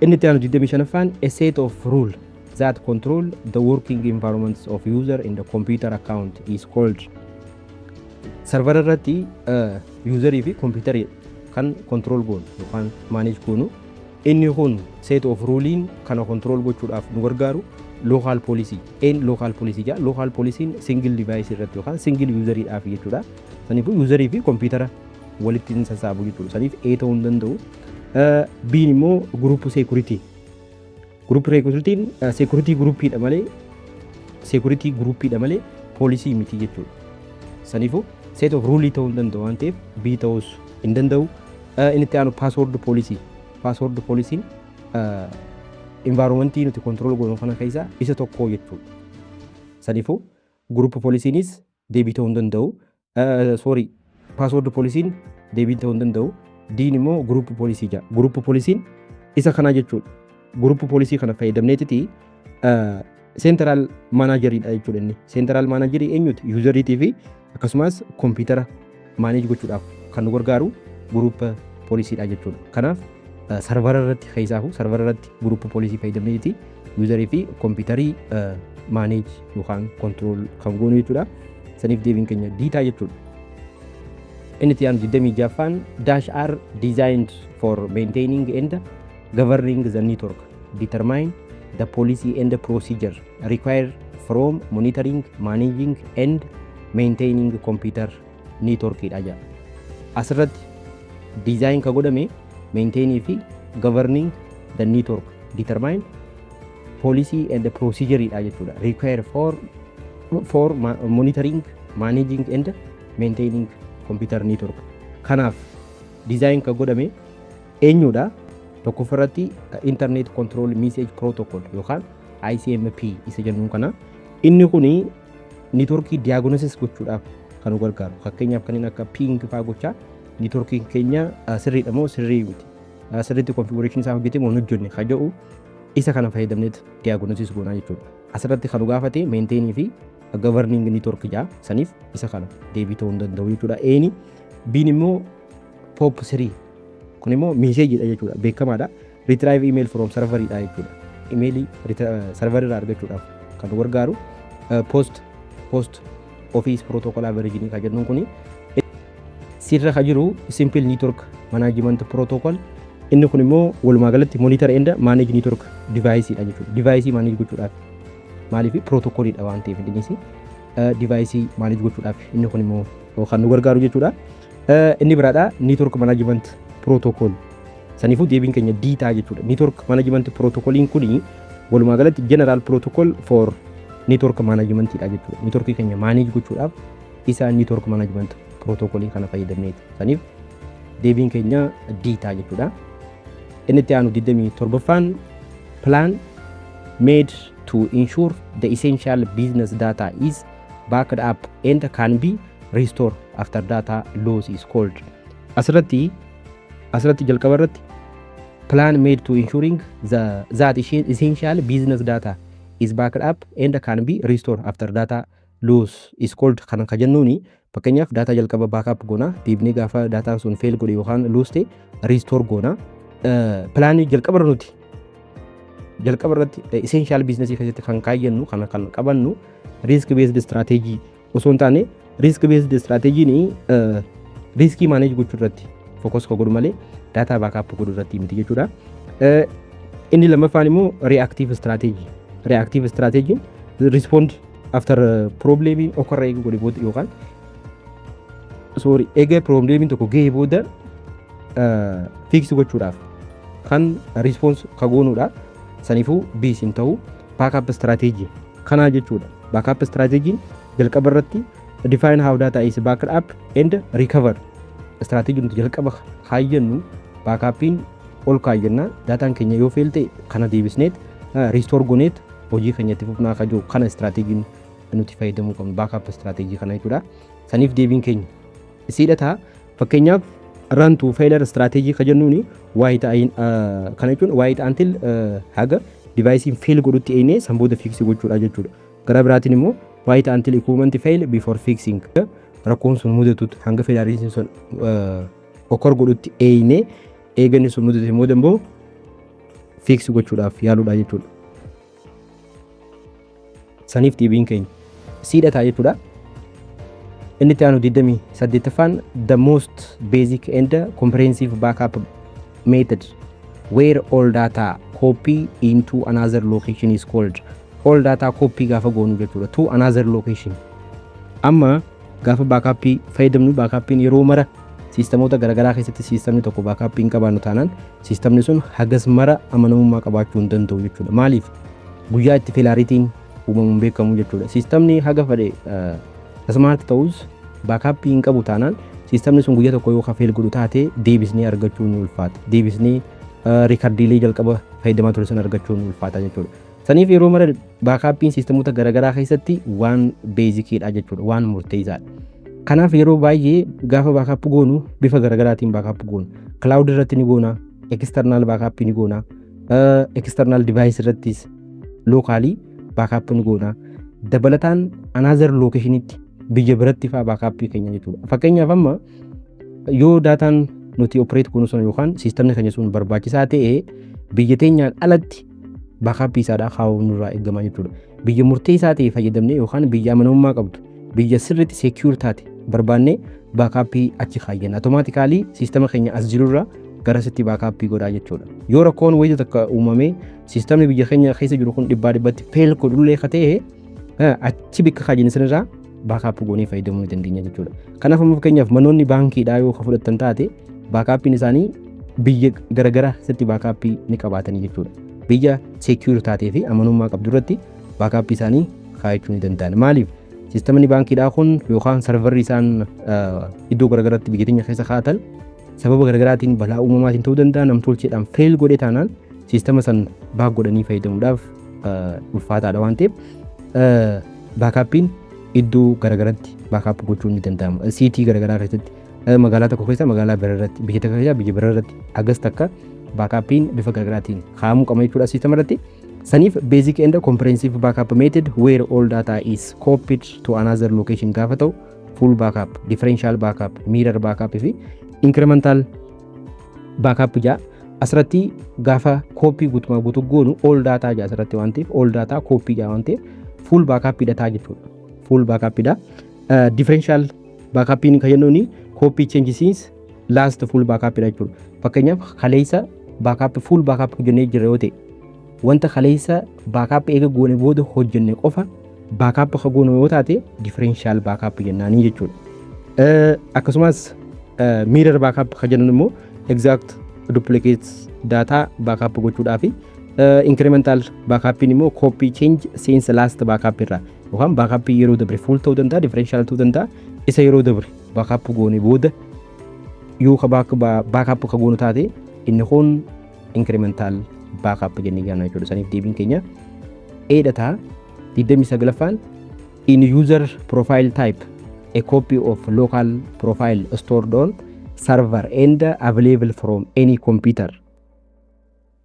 Inni itti aanu 25ffaan, a set of rule that control the working environments of user in the computer account is called. Server irratti userii fi computerii kan control goonu yookaan manage goonu, inni kun set of ruleiin kana control gochuudhaaf nu gargaaru local policy een local policy jaa. Local policyn single device irratti yookaan single useriidhaaf jechuudha. Saniifuu userii fi computera walitti hin sassaabu jechuudha. Saniif A ta'uu hin danda'u. B'n immoo group security. Group securityn security groupiidha malee, security groupiidha malee policy miti jechuudha. Saniifuu set of rule ta'uu hin danda'u waan ta'eef B ta'uus hin danda'u. Inni itti aanu password policy. Password policyn environmentii nuti control goonu kana keessaa isa tokko jechuudha. Saniifuu group policynis deebii ta'uu hin danda'u. Sorry, password policyn deebii ta'uu hin danda'u. D'n immoo group policy jedha. Group policyn isa kana jechuudha. Group policy kana fayyadamneetiti central manageriidha jechuudha inni. Central managerii eenyuti? Useriitii fi akkasumas computera manage gochuudhaaf kan nu gargaaru group policydha jechuudha. Kanaaf servera irratti keessaafu servera irratti group policy fayyadamneeti userii fi computerii manage yookaan control kan goonu jechuudha. Saniif deebiin keenya D ta'a jechuudha. Inni itti aanu 26ffaan, dash are designed for maintaining and governing the network, determine the policy and the procedure required from monitoring, managing and maintaining computer network dha jedha. Asirratti design ka godhame maintaining fi governing the network, determine policy and the procedure dha jechuudha. Required for monitoring, managing and maintaining computer network. Kanaaf design ka godhame eenyudha? Tokkoffaarratti Internet Control Message Protocol yookaan ICMP isa jennuun kana. Inni kuni networkii diagnosis gochuudhaaf kan nu gargaaru. Fakkeenyaaf kanneen akka ping fa'aa gochaa networkiin keenya sirriidha moo sirrii miti, sirriitti configuration isaa hojjete moo hin hojjenne kan jedhu isa kana fayyadamneet diagnosis goonaa jechuudha. Asirratti kan nu gaafate maintainii fi governing network jaa. Saniif isa kana deebii ta'uu hin danda'u jechuudha. Eeni B'n immoo POP 3, kun immoo messageiidha jechuudha, beekamaadha. Retrieve email from serveriidha jechuudha. Emailii serverii irraa argachuudhaaf kan nu gargaaru post office protocol versionii kan jennuun kuni. Sirra kan jiru simple network management protocol, inni kun immoo walumaa galatti monitor and manage network device dha jechuudha. Device manage gochuudhaaf, maaliif protocoliidha waan ta'eef, innis device manage gochuudhaaf inni kun immoo kan nu gargaaru jechuudha. Inni biraadha network management protocol. Saniifuu deebiin keenya D ta'a jechuudha. Network management protocoliin kuni walumaa galatti general protocol for network management dha jechuudha. Networkii keenya manage gochuudhaaf isa network management protocolii kana fayyadamneeti. Saniif deebiin keenya D ta'a jechuudha. Inni itti aanu 27ffaan, plan made to ensure the essential business data is backed up and can be restored after data loss is called. Asirratti jalqaba irratti plan made to ensuring that essential business data is backed up and can be restored after data loss is called kana ka jennuuni, fakkeenyaaf data jalqaba backup goona, deebinee gaafa daataan sun fail godhe yookaan loss ta'e restore goona. Planii jalqaba nuti jalqaba irratti essential business keessatti kan kaayyannu kana kan qabannu risk based strategy osoo hin taane, risk based strategy riskii manage gochuu irratti focus ka godhu malee data backup godhu irratti miti jechuudha. Inni lammaffaan immoo reactive strategy. Reactive strategy respond after problemiin occur eega godhe booda yookaan, sorry, eega problemiin tokko gahee booda fix gochuudhaaf kan response ka goonuudha. Saniifuu B's hin ta'u. Backup strategy kanaa jechuudha. Backup strategy jalqaba irratti define how data is backed up and recover. Strategy nuti jalqaba kaayyannu backupiin ol kaayyanna, daataan keenya yoo fail ta'e kana deebisneet restore gooneet hojii keenya itti fufnaa ka jiru kana strategyn nuti fayyadamuu qabnu backup strategy kana jechuudha. Saniif deebiin keenya C dha ta'a. Fakkeenyaaf run to failure strategy ka jennuuni wait kana jechuun wait until haga deviceiin fail godhutti eenyee san booda fix gochuudha jechuudha. Gara biraatiin immoo wait until equipment fail before fixing, rakkoon sun mudatutti hanga failureiin sun occur godhutti eeynee, eeganni sun mudate immoo immoo fix gochuudhaaf yaaluudha jechuudha. Saniif deebiin keenya C dha ta'a jechuudha. Inni itti aanu 28ffaan, the most basic and comprehensive backup method where all data copy into another location is called. All data copy gaafa goonu jechuudha to another location. Amma gaafa backupii fayyadamnu, backupiin yeroo mara siistamoota garaagaraa keessatti, siistamni tokko backupii hin qabaannu taanaan, siistamni sun hagas mara amanamummaa qabaachuu hin danda'u jechuudha. Maaliif? Guyyaa itti failureitiin uumamuun beekamu jechuudha. Siistamni haga fedhe smart ta'us, backupii hin qabu taanaan, siistamni sun guyyaa tokko yoo fail godhu taate, deebisnee argachuu ni ulfaata. Deebisnee recordiilee jalqaba fayyadamaa ture sana argachuu ni ulfaata jechuudha. Saniif yeroo mara backupiin siistamoota garaagaraa keessatti waan basiciidha jechuudha, waan murteessaadha. Kanaaf yeroo baay'ee gaafa backup goonu bifa garaagaraatiin backup goonu. Cloud irratti ni goona, external backup ni goona, external device irrattis locally backup ni goona. Dabalataan another locationitti, biyya biratti fa'aa backupii keenya jechuudha. Fakkeenyaaf, amma yoo dataan nuti operate goonu sun yookaan siistamni keenya sun barbaachisaa ta'e, biyya teenyaan alatti backupii isaadhaa kaa'uun nurraa eegama jechuudha. Biyya murteessaa ta'e fayyadamnee yookaan biyya amanamummaa qabdu, biyya sirriitti secure taate barbaannee backupii achi kaayyanna. Automatically siistama keenya as jirurraa garasitti backupii godhaa jechuudha. Yoo rakkoon wayii takka uumamee siistamni biyya keenya keessa jiru kun dhibbaa dhibbatti fail godhullee ka ta'e, achi bikka kaayyanne sanirraa backup goonee fayyadamuu ni dandeenya jechuudha. Kanaaf amma fakkeenyaaf manoonni baankiidhaa yoo ka fudhattan taate, backupiin isaanii biyya garagaraa keessatti backupii ni qabaatanii jechuudha. Biyya secure taatee fi amanamummaa qabdu irratti backupii isaanii kaayachuu ni danda'an. Maaliif? Siistamni baankiidhaa kun yookaan serverri isaan iddoo garagaraatti biyya keenya keessa kaa'atan sababa garagaraatiin, balaa uumamaatiin ta'uu danda'a, namtolcheedhaan fail godhe taanaan, siistama san back godhanii fayyadamuudhaaf ulfaataadha waan ta'eef, backupiin iddoo garagaratti backup gochuun ni danda'ama. City garagaraa keessatti, magaalaa tokko keessa magaalaa bira irratti, biyya tokko keessa biyya bira irratti hagas takka backupiin bifa garagaraatiin kaa'amuu qaba jechuudha siistama irratti. Saniif basic and comprehensive backup method where all data is copied to another location gaafa ta'u, full backup, differential backup, mirror backup fi incremental backup jaa. Asirratti gaafa copy guutumaa guutuu goonu all data jaa asirratti waan ta'eef, all data copy jaa waan ta'eef, full backup dha ta'a jechuudha. Full backup dha. Differential backupiin kan jennuuni copy change since last full backup dha jechuudha. Fakkeenyaaf, kaleessa backup, full backup hojjennee jira yoo ta'e, wanta kaleessa backup eega goone booda hojjenne qofa backup ka goone yoo taate, differential backup jennaanii jechuudha. Akkasumas mirror backup ka jennuun immoo exact duplicate data backup gochuudhaafi, incremental backupiin immoo copy change since last backup irraa yookaan backup yeroo dabre, full ta'uu danda'a, differential ta'uu danda'a, isa yeroo dabre backup goone booda yoo ka backup ka goonu taate, inni kun incremental backup jennee yaadna jechuudha. Saniif deebiin keenya A dha ta'a. 29ffaan, in user profile type, a copy of local profile stored on server and available from any computer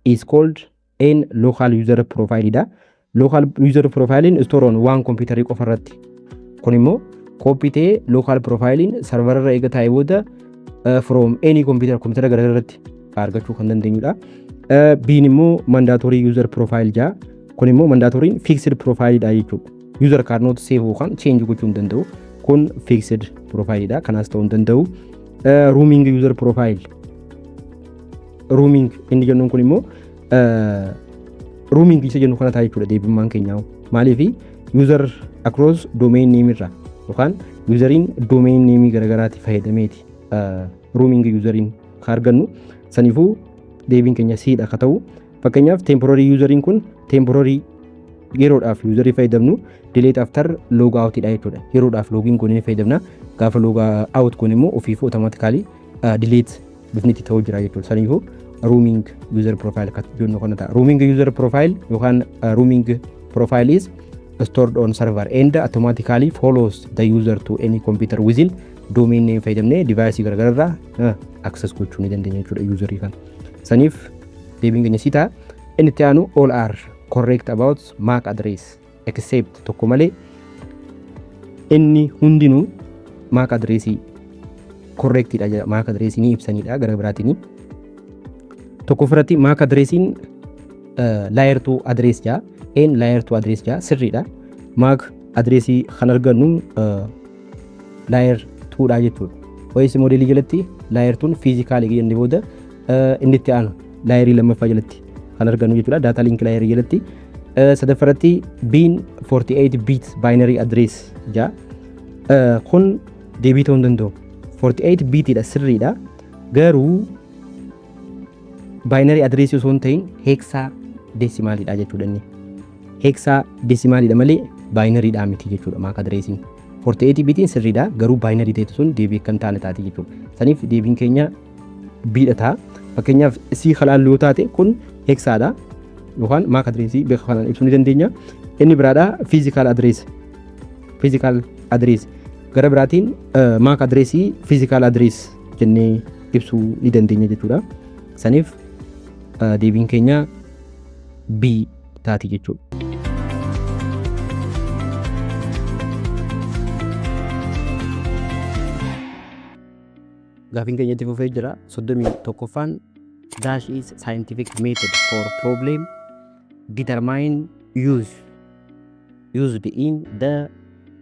is called in local user profile dha. Local user profile store on one computer qofa irratti. Kun immoo copy ta'ee local profile server irra eega taa'ee booda from any computer, computer gara irratti argachuu kan dandeenyudha. B'n immoo mandatory user profile jaa. Kun immoo mandatoryn fixed profile dha jechuudha. User cannot save yookaan change gochuu hin danda'u. Kun fixed profile dha. Kanaas ta'uu hin danda'u. Roaming user profile. Roaming inni jennuun kun immoo roaming isa jennu kana ta'a jechuudha deebimmaan keenyaa. Maaliif? User across domain name irraa yookaan useriin domain name garagaraatti fayyadameeti roaming useriin kan argannu. Saniifuu deebiin keenya C dha ka ta'u. Fakkeenyaaf, temporary useriin kun temporary, yeroodhaaf userii fayyadamnu, delete after log out dha jechuudha. Yeroodhaaf login goonee fayyadamna. Gaafa log out kun immoo ofiifuu automatically delete bifni itti ta'uu jira jechuudha. Saniifuu roaming user profile kan jennu kana ta'a. Roaming user profile yookaan roaming profile is stored on server and automatically follows the user to any computer within domain name fayyadamnee device garagaraa irraa access gochuu ni dandeenya jechuudha userii kana. Saniif deebiin keenya C ta'a. Inni itti aanu, all are correct about MAC address except, tokko malee inni hundinuu MAC addressii Correctidha jedha, MAC addressii ni ibsanidha gara biraatiin. Tokkoffaratti MAC addressiin layer 2 address jaa, een layer 2 address jaa, sirriidha. MAC addressii kan argannu layer 2 dha jechuudha. OSI modelii jalatti layer 2 physicalii jennee booda inni itti aanu layerii lammaffaa jalatti kan argannu jechuudha. Data link layerii jalatti. Sadaffaratti B'n 48 bit binary address jaa. Kun deebii ta'uu hin danda'u. 48 bitidha, sirriidha. Garuu binary address osoo hin ta'in hexadecimalidha jechuudha inni. Hexadecimalidha malee binarydha miti jechuudha MAC addressiin. 48 bitiin sirriidha, garuu binary ta'e sun deebii akka hin taane taate jechuudha. Saniif deebiin keenya Bdha ta'a. Fakkeenyaaf C kalaallu yoo taate kun hexadha yookaan MAC addressii beeka kanaan ibsuu ni dandeenya. Inni biraadha physical address. Physical address gara biraatiin MAC addressii physical address jennee ibsuu ni dandeenya jechuudha. Saniif deebiin keenya B taati jechuudha. Gaafiin keenya itti fufee jira. 31ffaan, dash is scientific method for problem determine used in the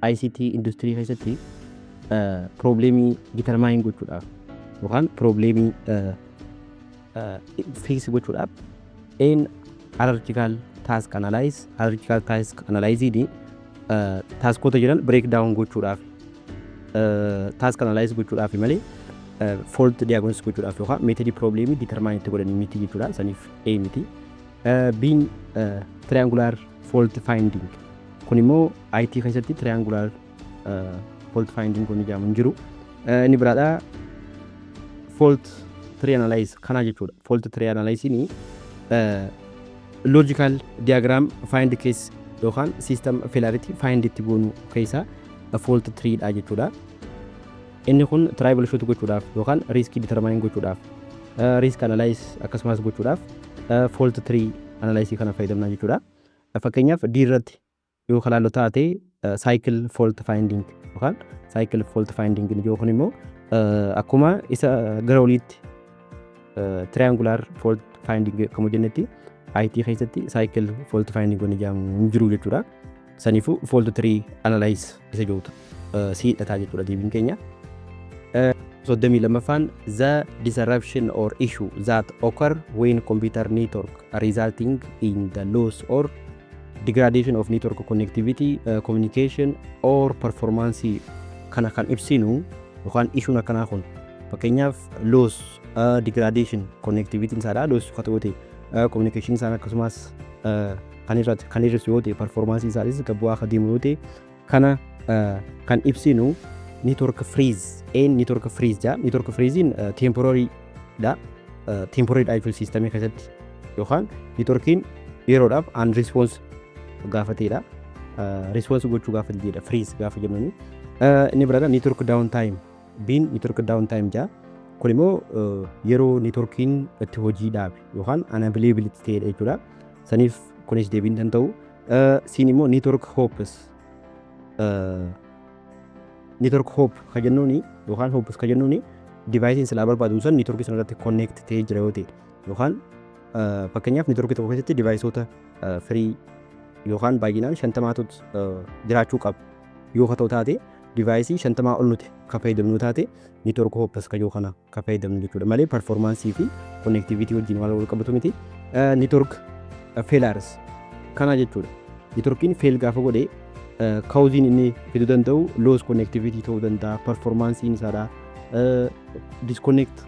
ICT industry keessatti problemii determine gochuudhaaf yookaan problemii fix gochuudhaaf, een hierarchical task analyze. Hierarchical task analyze taskoota jiran break down gochuudhaaf, task analyze gochuudhaaf malee fault diagnosis gochuudhaaf yookaan methodii problemii determine itti godhanii miti jechuudha. Saniif A miti. B'n triangular fault finding, kun immoo IT keessatti triangular fault finding kun jedhamu hin jiru. Inni biraadha fault tree analyze kana jechuudha. Fault tree analyze logical diagram find case yookaan system failure find itti goonu keessaa fault tree dha jechuudha. Inni kun troubleshoot gochuudhaaf yookaan riskii determine gochuudhaaf, risk analyze akkasumas gochuudhaaf fault tree analyze kana fayyadamna jechuudha. Fakkeenyaaf D irratti yoo kalaallu taate cycle fault finding yookaan cycle fault finding yoo kun immoo akkuma isa gara oliitti triangular fault finding akkuma jennetti IT keessatti cycle fault finding wanni jedhamu hin jiru jechuudha. Saniifuu fault tree analyze isa jirutu C dhataa jechuudha deebiin keenya. 32ffaan, the disruption or issue that occur when computer network resulting in the loss or degradation of network connectivity, communication or performance kana kan ibsinu yookaan issuun akkanaa kun, fakkeenyaaf loss, degradation connectivity isaadha, loss kan ta'u ta'e, communication isaan akkasumas kan irratti kan hir'isu yoo ta'e, performance isaanis gad bu'aa akka deemu yoo ta'e, kana kan ibsinu network freeze, een network freeze jaa. Network freeziin temporary dha, temporary dha jechuun systemii keessatti yookaan networkiin yeroodhaaf an response gaafateedha, response gochuu gaafa dideedha freeze gaafa jennuuni. Inni biraadha network down time, B'n network down time jaa. Kun immoo yeroo networkiin itti hojii dhaabe yookaan unavailability ta'edha jechuudha. Saniif kunis deebiin kan ta'u. C'n immoo network hops. Network hop ka jennuuni yookaan hops ka jennuuni deviceiin silaa barbaadu san networkii sana irratti connect ta'ee jira yoo ta'e, yookaan fakkeenyaaf networkii tokko keessatti deviceoota firii yookaan baay'inaan 50tu jiraachuu qaba yoo ka ta'u taate, deviceii 50 ol nuti ka fayyadamnu taate, network hops ka yoo kana ka fayyadamnu jechuudha malee performanceii fi connectivity wajjin waan wal qabatu miti. Network failures kana jechuudha. Networkiin fail gaafa godhe causeiin inni fiduu danda'u loss connectivity ta'uu danda'a, performanceiin isaadha disconnect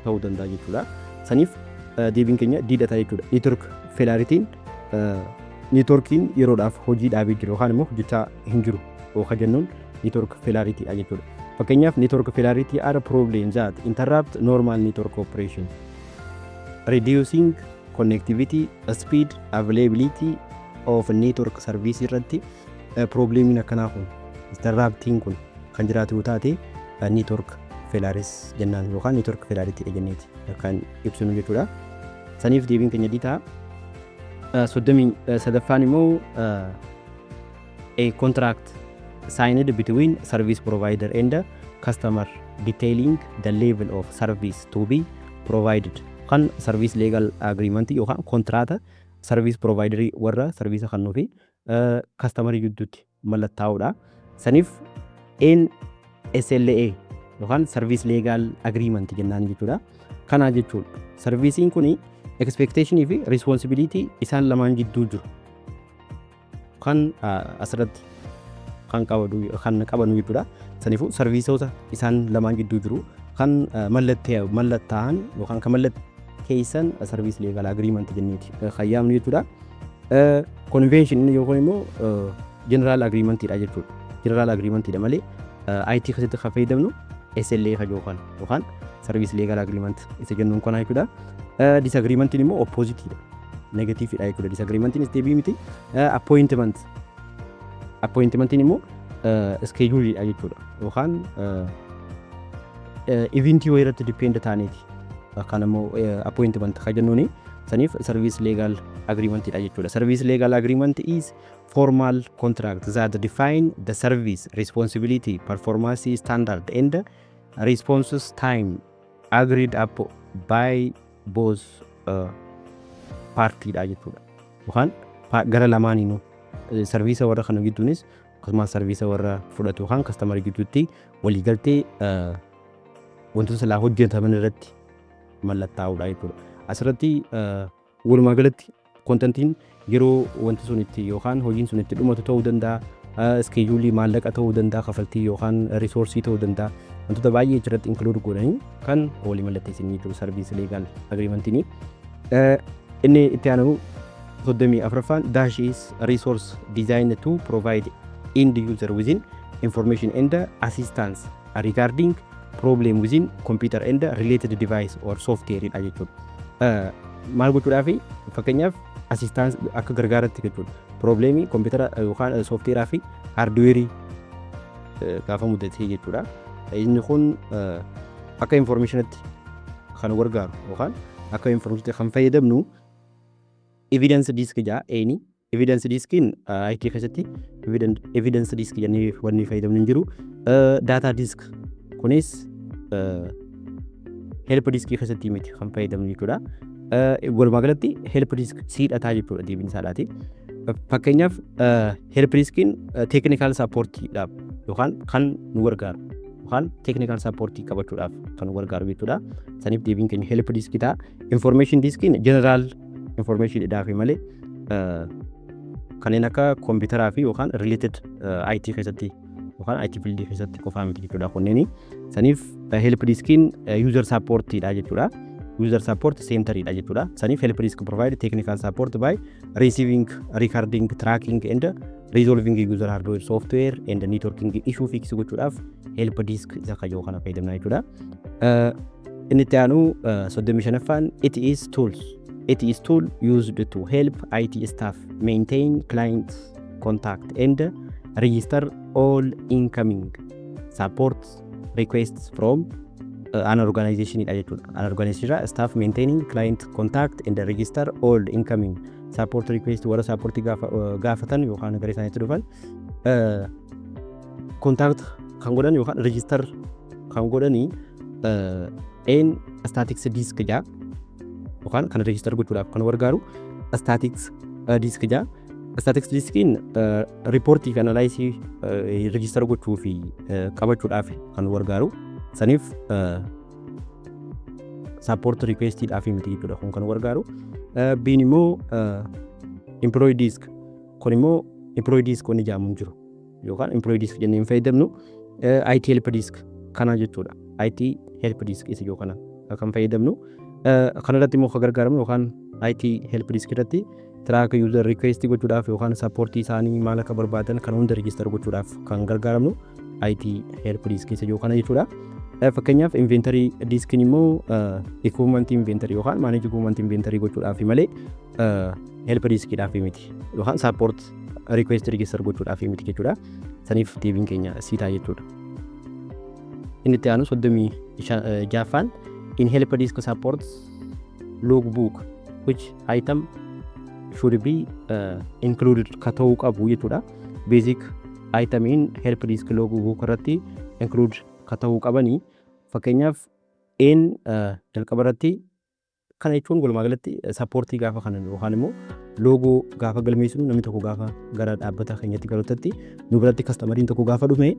ta'uu danda'a jechuudha. Saniif deebiin keenya D dhata jechuudha. Network failureitiin networkiin yeroodhaaf hojii dhaabee jiru yookaan immoo hojjechaa hin jiru yookaan jennuun network failureitiidha jechuudha. Fakkeenyaaf network failure are problems that interrupt normal network operation, reducing connectivity, speed, availability of network service irratti problemiin akkanaa kun, interruptiin kun kan jiraatu yoo taate, network failures jennaan yookaan network failure jenneeti kan ibsinu jechuudha. Saniif deebiin keenya D ta'a. 33ffaan immoo, a contract signed between service provider and customer detailing the level of service to be provided. Kan service level agreement yookaan kontraata service providerii warra service kennuu fi customerii gidduutti mallattaa'uudha. Saniif A'n SLA yookaan service level agreement jennaan jechuudha. Kana jechuudha. Serviceiin kun expectationii fi responsibility isaan lamaan jidduu jiru kan asirratti kan qabanu jechuudha. Saniifuu serviceoota isaan lamaan gidduu jiru kan mallattaa'an yookaan kan mallatteessan service level agreement jenneeti kan yaamnu jechuudha. Convention yookaan immoo general agreementiidha jechuudha. General agreementiidha malee IT keessatti kan fayyadamnu SLA kan yookaan service level agreement isa jennuun kana jechuudha. Disagreementiin immoo oppositeiidha. Negativeidha jechuudha. Disagreementiin deebii miti. Appointment. Appointmentiin immoo scheduleiidha jechuudha. Yookaan eventii wayii irratti depend ta'aniiti. Kan immoo appointment kan jennuuni saniif service level agreementidha jechuudha. Service level agreement is formal contract that define the service responsibility, performance standard and responses time agreed up by both partyidha jechuudha. Yookaan gara lamaaniinuu service warra kana gidduunis akkasumas service warra fudhatu yookaan customerii gidduutti waliigaltee wantoota silaa hojjetaman irratti mallattaa'uudha jechuudha. Asirratti walumaa galatti contentiin yeroo wanti sun itti yookaan hojiin sun itti dhumatu ta'uu danda'a, scheduleii maallaqa ta'uu danda'a, kafaltii yookaan resourceii ta'uu danda'a. Wantoota baay'ee achirratti include godhanii kan walii mallatteessanii jiru service level agreementiin. Inni itti aanu 34ffaan, dash is resource designed to provide end user within information and assistance regarding problem within computer and related device or software dha jechuudha. Maal gochuudhaaf? Fakkeenyaaf assistance akka gargaaratti jechuudha. Problemii kompiitara yookaan softwareaa fi hardwareii gaafa mudatee jechuudha. Inni kun akka informationitti kan gargaaru yookaan akka informationitti kan fayyadamnu evidence disk jaa eeni. Evidence diskiin IT keessatti evidence disk jennee wanni fayyadamnu hin jiru. Data disk kunis help deskii keessatti miti kan fayyadamnu jechuudha. Walumaa galatti help desk siidhataa jechuudha deebiin isaadhaati. Fakkeenyaaf help deskiin technical supportiidhaaf yookaan kan nu gargaaru yookaan technical supportii qabachuudhaaf kan nu gargaaru jechuudha. Saniif deebiin keenya help deskii ta'a. Information deskiin general informationiidhaaf malee kanneen akka kompiitaraa fi yookaan related IT keessatti yookaan IT fieldii keessatti qofaa miti jechuudha kunneeni. Saniif help deskiin user supportiidha jechuudha. User support centeriidha jechuudha. Saniif help desk provide technical support by receiving, recording, tracking and resolving user hardware, software and networking issue fix gochuudhaaf help desk isa kayyoo kana fayyadamna jechuudha. Inni itti aanu 35ffaan, it is tool used to help IT staff maintain client contact and register all incoming support requests from an organization dha jechuudha. An organization irraa staff maintaining client contact and register all incoming support request warra support gaafatan yookaan gara isaaniitti dhufan contact kan godhan yookaan register kan godhanii een statics desk jaa yookaan kan register gochuudhaaf kan gargaaru statics desk jaa. Statics deskiin reportii fi analysisii register gochuu fi qabachuudhaaf kan gargaaru. Saniif support requestiidhaaf miti jechuudha kun kan gargaaru. Biin immoo employee desk, kun immoo employee desk wanni jedhamu hin jiru yookaan employee desk jennee hin fayyadamnu. IT help desk kana jechuudha. IT help desk isa jiru kana kan fayyadamnu. Kanarratti immoo kan gargaaramu yookaan IT help desk irratti track user request gochuudhaaf yookaan supportii isaanii maal akka barbaadan kan hunda register gochuudhaaf kan gargaaramnu IT help desk isa jiru kana jechuudha. Fakkeenyaaf inventory deskiin immoo equipment inventory yookaan manage equipment inventory gochuudhaaf malee help deskiidhaaf miti yookaan support request register gochuudhaaf miti jechuudha. Saniif deebiin keenya C ta'a jechuudha. Inni itti aanu 36ffaan, in help desk support logbook, which item should be included ka ta'uu qabu jechuudha. Basic item in help desk logbook irratti include Ka ta'uu qabanii, fakkeenyaaf A'n jalqaba irratti, kana jechuun walumaa galatti supportii gaafa kanan yookaan immoo logo gaafa galmeessinu, namni tokko gaafa gara dhaabbata keenyatti galutti, nu biratti customeriin tokko gaafa dhufe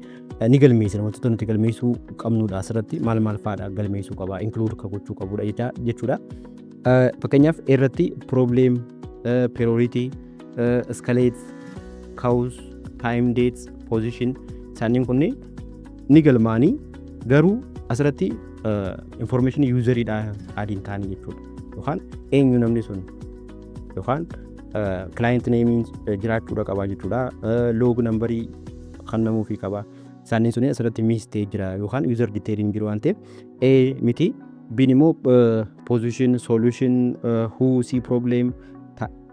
ni galmeessina. Wantoota nuti galmeessuu qabnudha. Asirratti maal maal fa'aadha galmeessuu qaba, include ka gochuu qabudha jechuudha. Fakkeenyaaf irratti problem, priority, escalate, cause, time, dates, position isaaniin kunniin ni galmaanii, garuu asirratti information useriidha adiin ta'anii jechuudha. Yookaan eenyu namni sun yookaan client nameiin jiraachuudha qaba jechuudha. Log numberii kan namuufii qaba. Isaaniin suni asirratti miss ta'ee jira yookaan user detailiin jiru waan ta'eef A miti. B'n immoo position, solution, who see problem,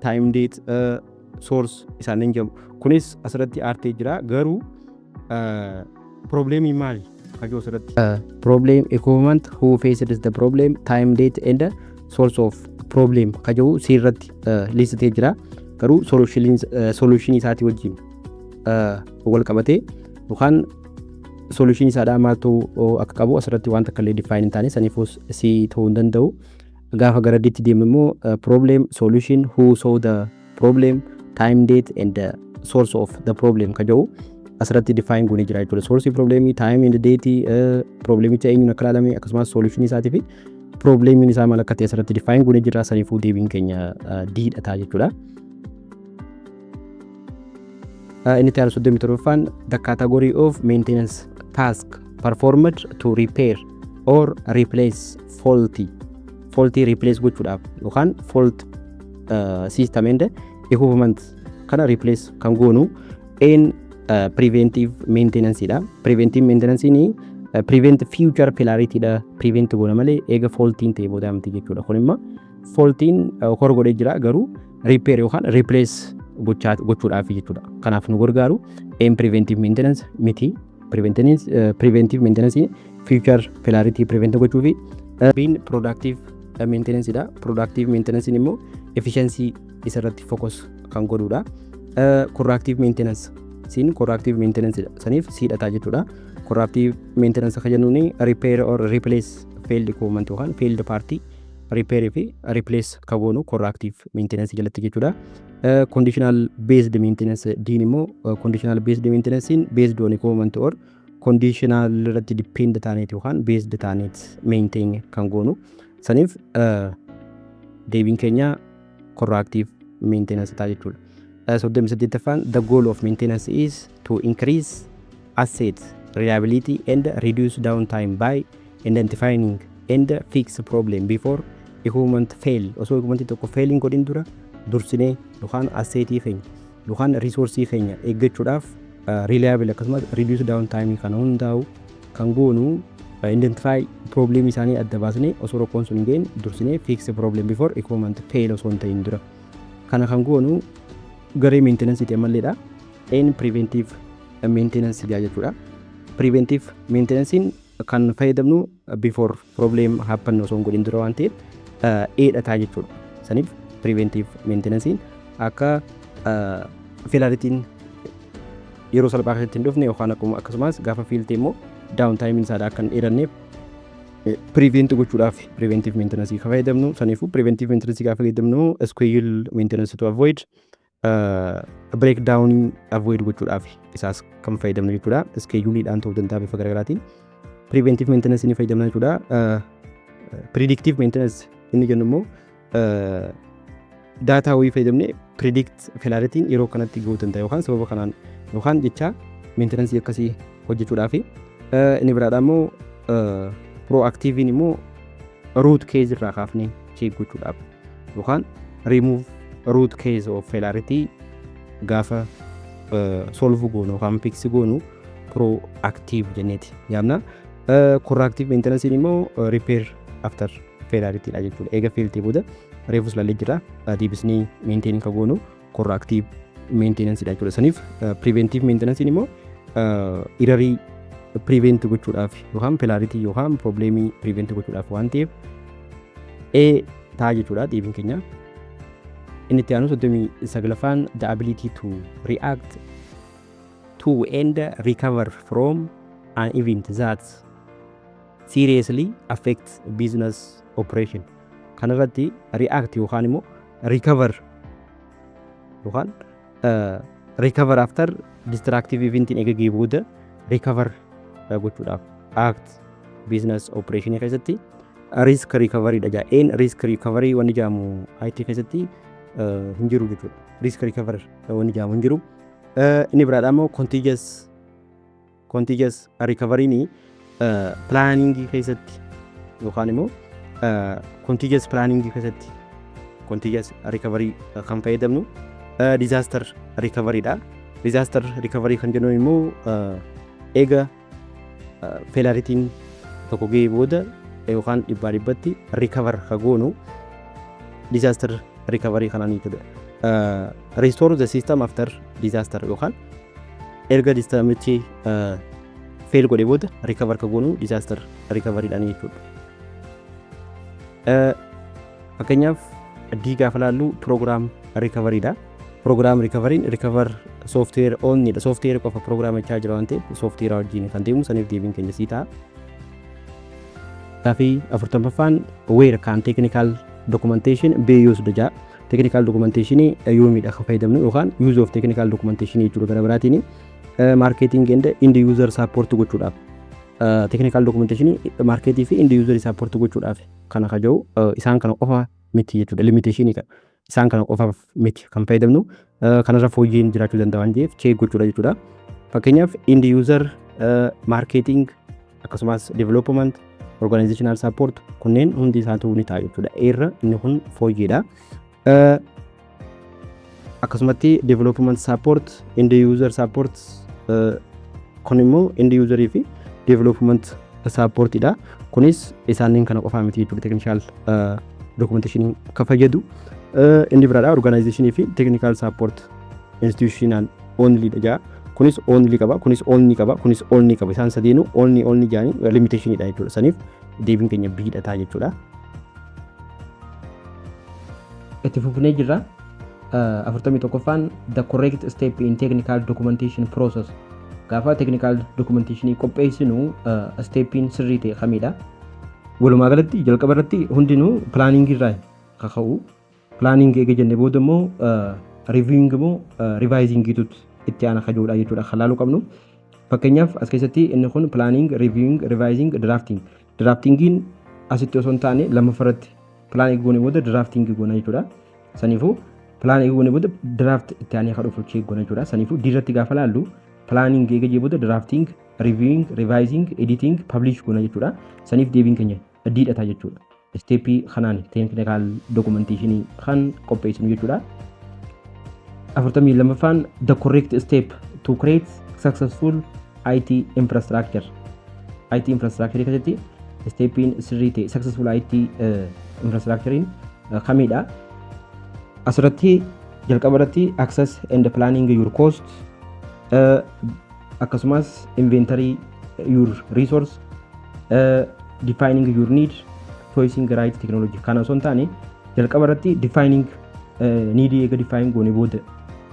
time, date, source isaaniin jedhamu. Kunis asirratti add ta'ee jira, garuu problemii maali? Kajoo asirratti. Problem equipment, who faced the problem, time, date and source of problem kajoo C irratti list ta'ee jira. Garuu solution isaatii wajjin wal qabatee yookaan solution isaadhaa maaltu akka qabu asirratti waan takka illee define hin taane, saniifuu C ta'uu hin danda'u. Gaafa gara D'tti deemu immoo problem, solution, who saw the problem, time, date and the source of the problem ka jedhu asirratti define goonee jira jechuudha. Source problemii, time and date, problemicha eenyuun akka ilaalame, akkasumas solution isaatii fi problemiin isaa maal akka ta'e asirratti define goonee jira. Saniifuu deebiin keenya D dha ta'a jechuudha. Inni itti aanu 37ffaan, the category of maintenance task performed to repair or replace faulty, replace gochuudhaaf yookaan fault system and equipment kana replace kan goonu, A'n preventive maintenance dha. Preventive maintenance ni prevent future failure dha, prevent goona malee eega faultiin ta'e booda miti jechuudha. Kun immoo faultiin occur godhee jira, garuu repair yookaan replace gochuudhaaf jechuudha. Kanaaf nu gargaaru A'n preventive maintenance miti. Preventive maintenance future failure prevent gochuu fi B'n productive maintenance dha. Productive maintenance immoo efficiency isarratti focus kan godhudha. Corrective maintenance siin corrective maintenance dha. Saniif C dhataa jechuudha. Corrective maintenance kan jennuun repair or replace failed equipment yookaan failed part repair fi replace kan goonu corrective maintenance jalatti jechuudha. Conditional based maintenance D'n immoo conditional based maintenance based on equipment or conditional irratti depend taaneet yookaan based taaneet maintain kan goonu. Saniif deebiin keenya corrective maintenance ta'a jechuudha. 38ffaan, the goal of maintenance is to increase asset reliability and reduce downtime by identifying and fix problem before equipment fail. Osoo equipment tokko fail hin godhin dura dursinee yookaan assetii keenya yookaan resourcii keenya eeggachuudhaaf reliable akkasumas reduce downtime kana hundaa'u kan goonu, identify problem isaanii adda baasnee, osoo rakkoon sun hin gahin dursinee fix problem before equipment fail osoo hin ta'in dura kana kan goonu garee maintenance ti ammalleedha. A'n preventive maintenance jaa jechuudha. Preventive maintenance kan fayyadamnu before problem happen osoo hin godhin dura waan ta'eef A dhataa jechuudha. Saniif preventive maintenance akka failureitiin yeroo salphaa keessatti hin dhufne yookaan akkasumas gaafa fail ta'e immoo downtimeiin isaadha akka hin dheeranneef prevent gochuudhaaf preventive maintenance kan fayyadamnu. Saniifuu preventive maintenance gaafa fayyadamnu schedule maintenance to avoid breakdown, avoid gochuudhaaf isaas kan fayyadamnu jechuudha. Scheduleiidhaan ta'uu danda'a, bifa garaagaraatiin preventive maintenance ni fayyadamna jechuudha. Predictive maintenance inni jennu immoo data wayii fayyadamnee predict failureitiin yeroo kanatti gahuu danda'a yookaan sababa kanaan yookaan jecha maintenance akkasii hojjechuudhaaf. Inni biraadha immoo proactiveiin immoo root cause irraa kaafnee check gochuudhaaf yookaan remove root cause of failure gaafa solve goonu yookaan fix goonu proactive jenneeti yaamna. Corrective maintenance immoo repair after failure dha jechuudha. Eega fail ta'e booda, reefus laallee jira, deebisnee maintain kan goonu corrective maintenance dha jechuudha. Saniif preventive maintenance immoo errorii prevent gochuudhaaf yookaan failure yookaan problemii prevent gochuudhaaf waan ta'eef A ta'a jechuudha deebiin keenya. Inni itti aanu 39ffaan, the ability to react to and recover from an event that Seriously affect business operation. Kanarratti react yookaan immoo recover yookaan recover after destructive eventiin eega ga'ee booda recover gochuudhaaf act business operation keessatti risk recovery dha jaa. Een risk recovery wanni jedhamu IT keessatti hin jiru jechuudha. Risk recover wanni jedhamu hin jiru. Inni biraadha immoo continuous recovery planning keessatti yookaan immoo continuous planning keessatti continuous recovery kan fayyadamnu disaster recovery dha. Disaster recovery kan jennuun immoo eega failureitiin tokko ga'ee booda yookaan dhibbaa dhibbatti recover ka goonu disaster recovery kanaan jechuudha. Restore the system after disaster yookaan erga systemichi fail godhee booda recover ka goonu disaster recovery dhaan jechuudha. Fakkeenyaaf, D gaafa laallu program recovery dha. Program recovery recover software only dha. Software qofa program jechaa jira waan ta'eef, software wajjin kan deemu saniif deebiin keenya C ta'a. Gaafii 40ffaan, where can technical documentation be used jaa. Technical documentation yoomidha kan fayyadamnu yookaan use of technical documentation jechuudha gara biraatiin? Marketing and end user support gochuudhaaf, technical documentation marketii fi end user support gochuudhaaf kana kaja'u isaan kana qofa miti jechuudha. Limitation isaan kana qofaaf miti kan fayyadamnu, kanarra fooyyeen jiraachuu danda'a waan ta'eef check gochuudha jechuudha. Fakkeenyaaf, end user, marketing, akkasumas development, organizational support, kunneen hundi isaatu ni ta'a jechuudha. Irra inni kun fooyyeedha. Akkasumatti development support, end user support, kun immoo end userii fi development supportidha. Kunis isaaniin kana qofaa miti jechuudha technical documentation kan fayyadu. Inni biraadha organizationii fi technical support institutional only dha jaa. Kunis only qaba, kunis only qaba, kunis only qaba. Isaan sadeenuu only only jaanii limitationidha jechuudha. Saniif deebiin keenya B dha ta'a jechuudha. Itti fufnee jirra. 41ffaan, the correct step in technical documentation process. Gaafa technical documentation qopheessinu stepiin sirrii ta'e kamidha? Walumaa galatti jalqaba irratti hundinuu planning irraa kaka'u. Planning eega jenne booda immoo reviewing immoo revising itti aana kajoodha jechuudha kan laaluu qabnu. Fakkeenyaaf, as keessatti inni kun planning, reviewing, revising, drafting. Draftingiin asitti osoo hin taane lammaffaa irratti plan eega goone booda drafting goona jechuudha. Saniifuu plan eega goone booda draft itti aanee kan dhufu check goona jechuudha. Saniifuu D irratti gaafa laallu planning eega jee booda drafting, reviewing, revising, editing, publish goona jechuudha. Saniif deebiin keenya D dha ta'a jechuudha. Stepii kanaan technical documentation kan qopheessinu jechuudha. 42ffaan, the correct step to create successful IT infrastructure. IT infrastructure keessatti stepiin sirrii ta'e successful IT infrastructurein kamidha? Asirratti jalqaba irratti assess and planning your cost, akkasumas inventory your resource, defining your need, choosing right technology. Kana osoo hin taane jalqaba irratti defining need eega define goone booda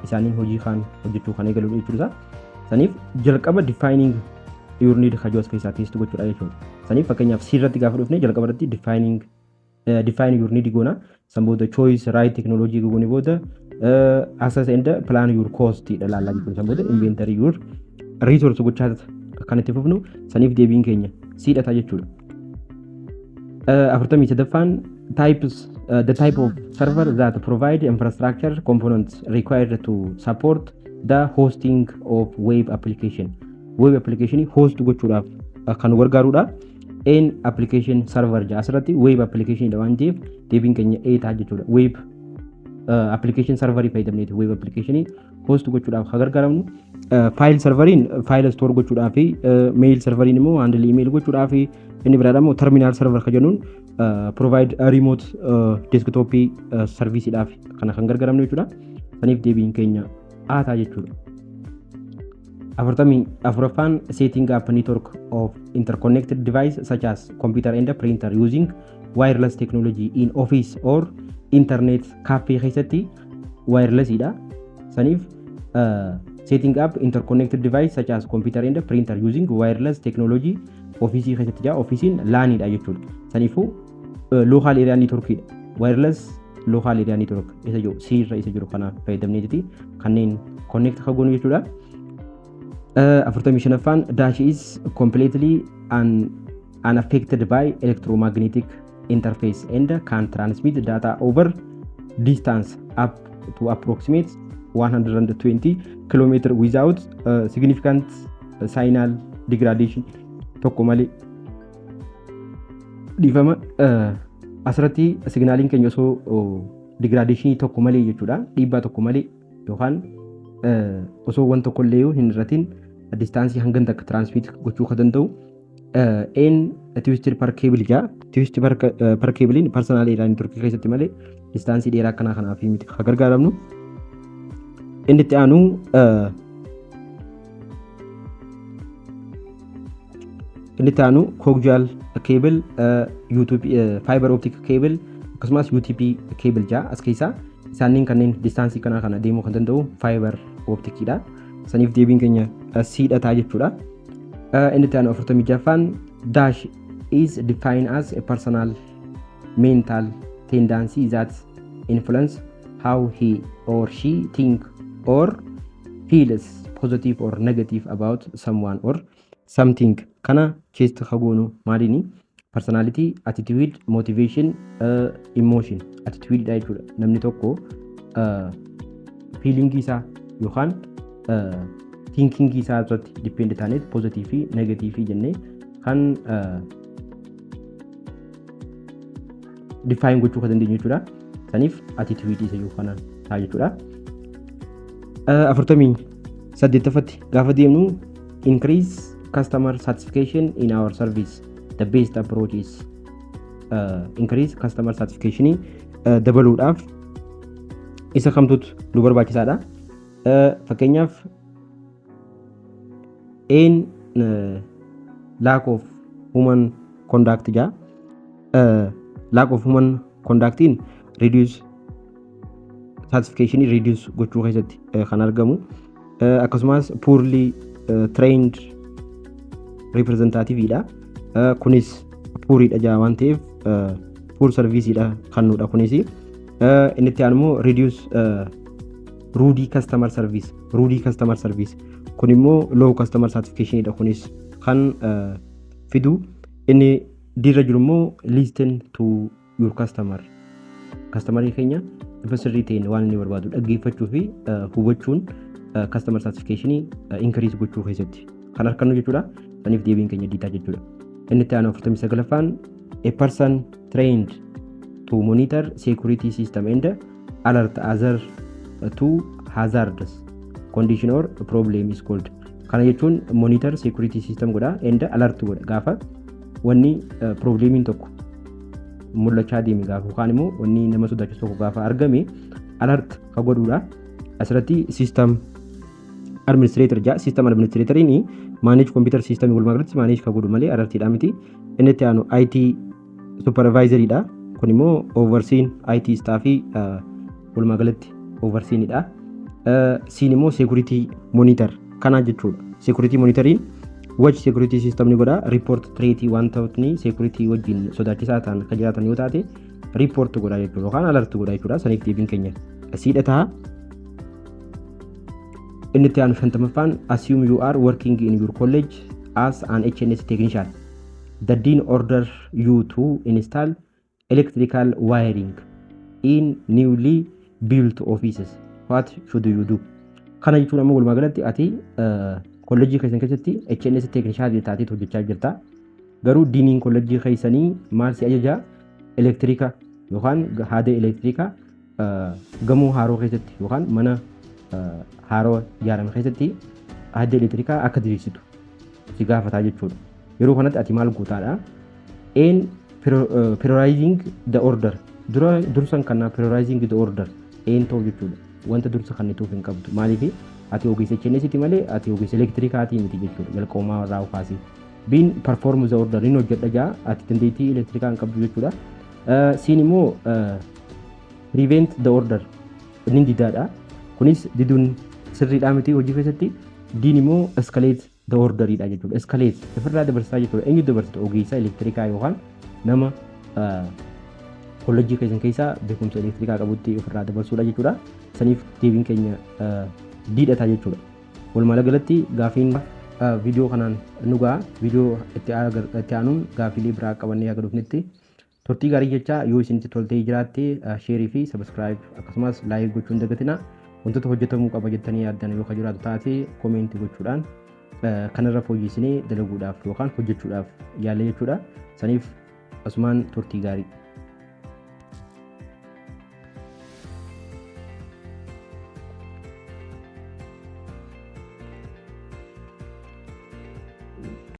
isaaniin hojii kaan hojjechuu kan eegalu jechuudha. Saniif jalqaba defining your need kajoo as keessaa test gochuudha jechuudha. Saniif fakkeenyaaf C irratti gaafa dhufne jalqaba irratti defining define your need goona. San booda choice right technology goone booda assess and plan your cost dha laallaa jechuudha. San booda inventory your resource gochaa kan itti fufnu, saniif deebiin keenya C dha ta'a jechuudha. 43ffaan, types the type of server that provide infrastructure components required to support the hosting of web application. Web application host gochuudhaaf kan nu gargaarudha. N application server jedha. Asirratti web application dha waan ta'eef deebiin keenya A ta'a jechuudha. Web application serverii fayyadamneeti web application host gochuudhaaf kan gargaaramnu. File serveriin file store gochuudhaaf, mail serveriin immoo handle email gochuudhaaf, inni biraadha immoo terminal server kan jennuun provide remote desktop serviceiidhaaf kana kan gargaaramnu jechuudha. Saniif deebiin keenya A ta'a jechuudha. 44ffaan, setting up network of interconnected device such as computer and printer using wireless technology in office or internet cafe keessatti wirelessidha. Saniif setting up interconnected device such as computer and printer using wireless technology Ofiisii keessatti jira. Ofiisiin LANiidha jechuudha. Saniifuu local area networkiidha. Wireless local area network isa jiru, C irra isa jiru kana fayyadamneetiti kanneen connect akka goonu jechuudha. 45ffaan, dash is completely unaffected by electromagnetic interface and can transmit data over distance up to approximate 120 km without significant signal degradation tokko malee. Dhiifama, asirratti signaliin keenya osoo degradationii tokko malee jechuudha, dhiibbaa tokko malee yookaan osoo waan tokko illee hin irratiin distanceii hangam takka transmit gochuu kan danda'u? A'n twisted pair cable jaa. Twisted pair cableiin personal area networkii keessatti malee distanceii dheeraa akkanaa kanaaf miti kan gargaaramnu. Inni itti aanu coaxial cable, UTP, fiber optic cable, akkasumas UTP cable jaa. As keessaa isaaniin kanneen distanceii kanaa kana deemuu kan danda'u fiber opticiidha. Saniif deebiin keenya C dha ta'a jechuudha. Inni itti aanu 46ffaan, dash is defined as a personal mental tendency that influence how he or she think or feels positive or negative about someone or something. Kana keessatti kagoonu maaliini? Personality, attitude, motivation, emotion. Attitude dha jechuudha. Namni tokko feelingii isaa yookaan thinkingii isaa irratti depend taaneet positive fi negative jennee kan define gochuu kan dandeenyu jechuudha. Saniif attitude isa jiru kana ta'a jechuudha. 48ffatti gaafa deemnu, increase customer satisfaction in our service, the best approach is. Increase customer satisfaction dabaluudhaaf isa kamtutu nu barbaachisaadha? Fakkeenyaaf A'n lack of human contact jaa. Lack of human contactiin reduce satisfaction reduce gochuu keessatti kan argamu. Akkasumas poorly trained representative dha. Kunis pooriidha jaa waan ta'eef poor serviceidha kan nudha kunis. Inni itti aanu immoo reduce rude customer service. Rude customer service kun immoo low customer satisfaction dha kunis kan fidu. Inni D irra jiru immoo listen to your customer. Customerii keenya bifa sirrii ta'een waan inni barbaadu dhaggeeffachuu fi hubachuun customer satisfaction increase gochuu keessatti kan argannu jechuudha. Saniif deebiin keenya D ta'a jechuudha. Inni itti aanu 49ffaan, a person trained to monitor security system and alert other to hazardous condition or problem is called. Kana jechuun monitor security system godha and alert godha gaafa wanni problemiin tokko mul'achaa deeme, gaafa yookaan immoo wanni nama sodaachisu tokko gaafa argame alert ka godhuudha. Asirratti system administrator jaa. System administratoriin manage computer system walumaa galatti manage ka godhu malee alertiidha miti. Inni itti aanu IT supervisoriidha. Kun immoo overseen IT staffii walumaa galatti overseenidha. C'n immoo security monitor kana jechuudha. Security monitoriin watch security system ni godha, report threat, wantootni security wajjin sodaachisaa ta'an kan jiraatan yoo taate report godha jechuudha yookaan alert godha jechuudha. Saniif deebiin keenya C dha ta'a. Inni itti aanu 50ffaan, assume you are working in your college as an HNS technician. The dean order you to install electrical wiring in newly built offices. What should you do? Kana jechuun ammoo walumaa galatti ati kolleejjii keessan keessatti HNS technician taateet hojjechaa jirta. Garuu deaniin kolleejjii keessanii maal si ajajaa? Elektiriika yookaan haada elektiriika gamoo haaroo keessatti yookaan mana haaroo ijaarame keessatti haada elektirikaa akka diriirsitu si gaafataa jechuudha. Yeroo kanatti ati maal gootaadha? A'n prioritizing the order, dura dursan kana prioritizing the order A'n ta'u jechuudha. Wanta dursa kannituuf hin qabdu. Maaliif? Ati ogeessa HNSiti malee ati ogeessa elektirikaatii miti jechuudha jalqabumaa irraa kaasee. B'n perform the order, inni hojjedha jaa, ati dandeettii elektirikaa hin qabdu jechuudha. C'n immoo prevent the order, inni didaadha. Kunis diduun sirriidhaa miti hojii keessatti. D'n immoo escalate the orderiidha jechuudha. Escalate ofirraa dabarsaa jechuudha. Eenyu dabarsita? Ogeessa elektirikaa yookaan nama kollejjii keessan keessaa beekumsa elektirikaa qabutti ofirraa dabarsuudha jechuudha. Saniif deebiin keenya D dha ta'a jechuudha. Walumaa galatti gaafiin viidiyoo kanaan nu ga'a. Viidiyoo itti aanuun gaafiilee biraa qabannee haga dhufnetti turtii gaarii jecha, yoo isinitti toltee jiraatte share fi subscribe akkasumas like gochuu hin dagatina. Wantoota hojjetamuu qaba jettanii yaaddan yoo jiraatu taate comment gochuudhaan kanarra fooyyessinee dalaguudhaaf yookaan hojjechuudhaaf yaalla jechuudha. Saniif asumaan turtii gaarii.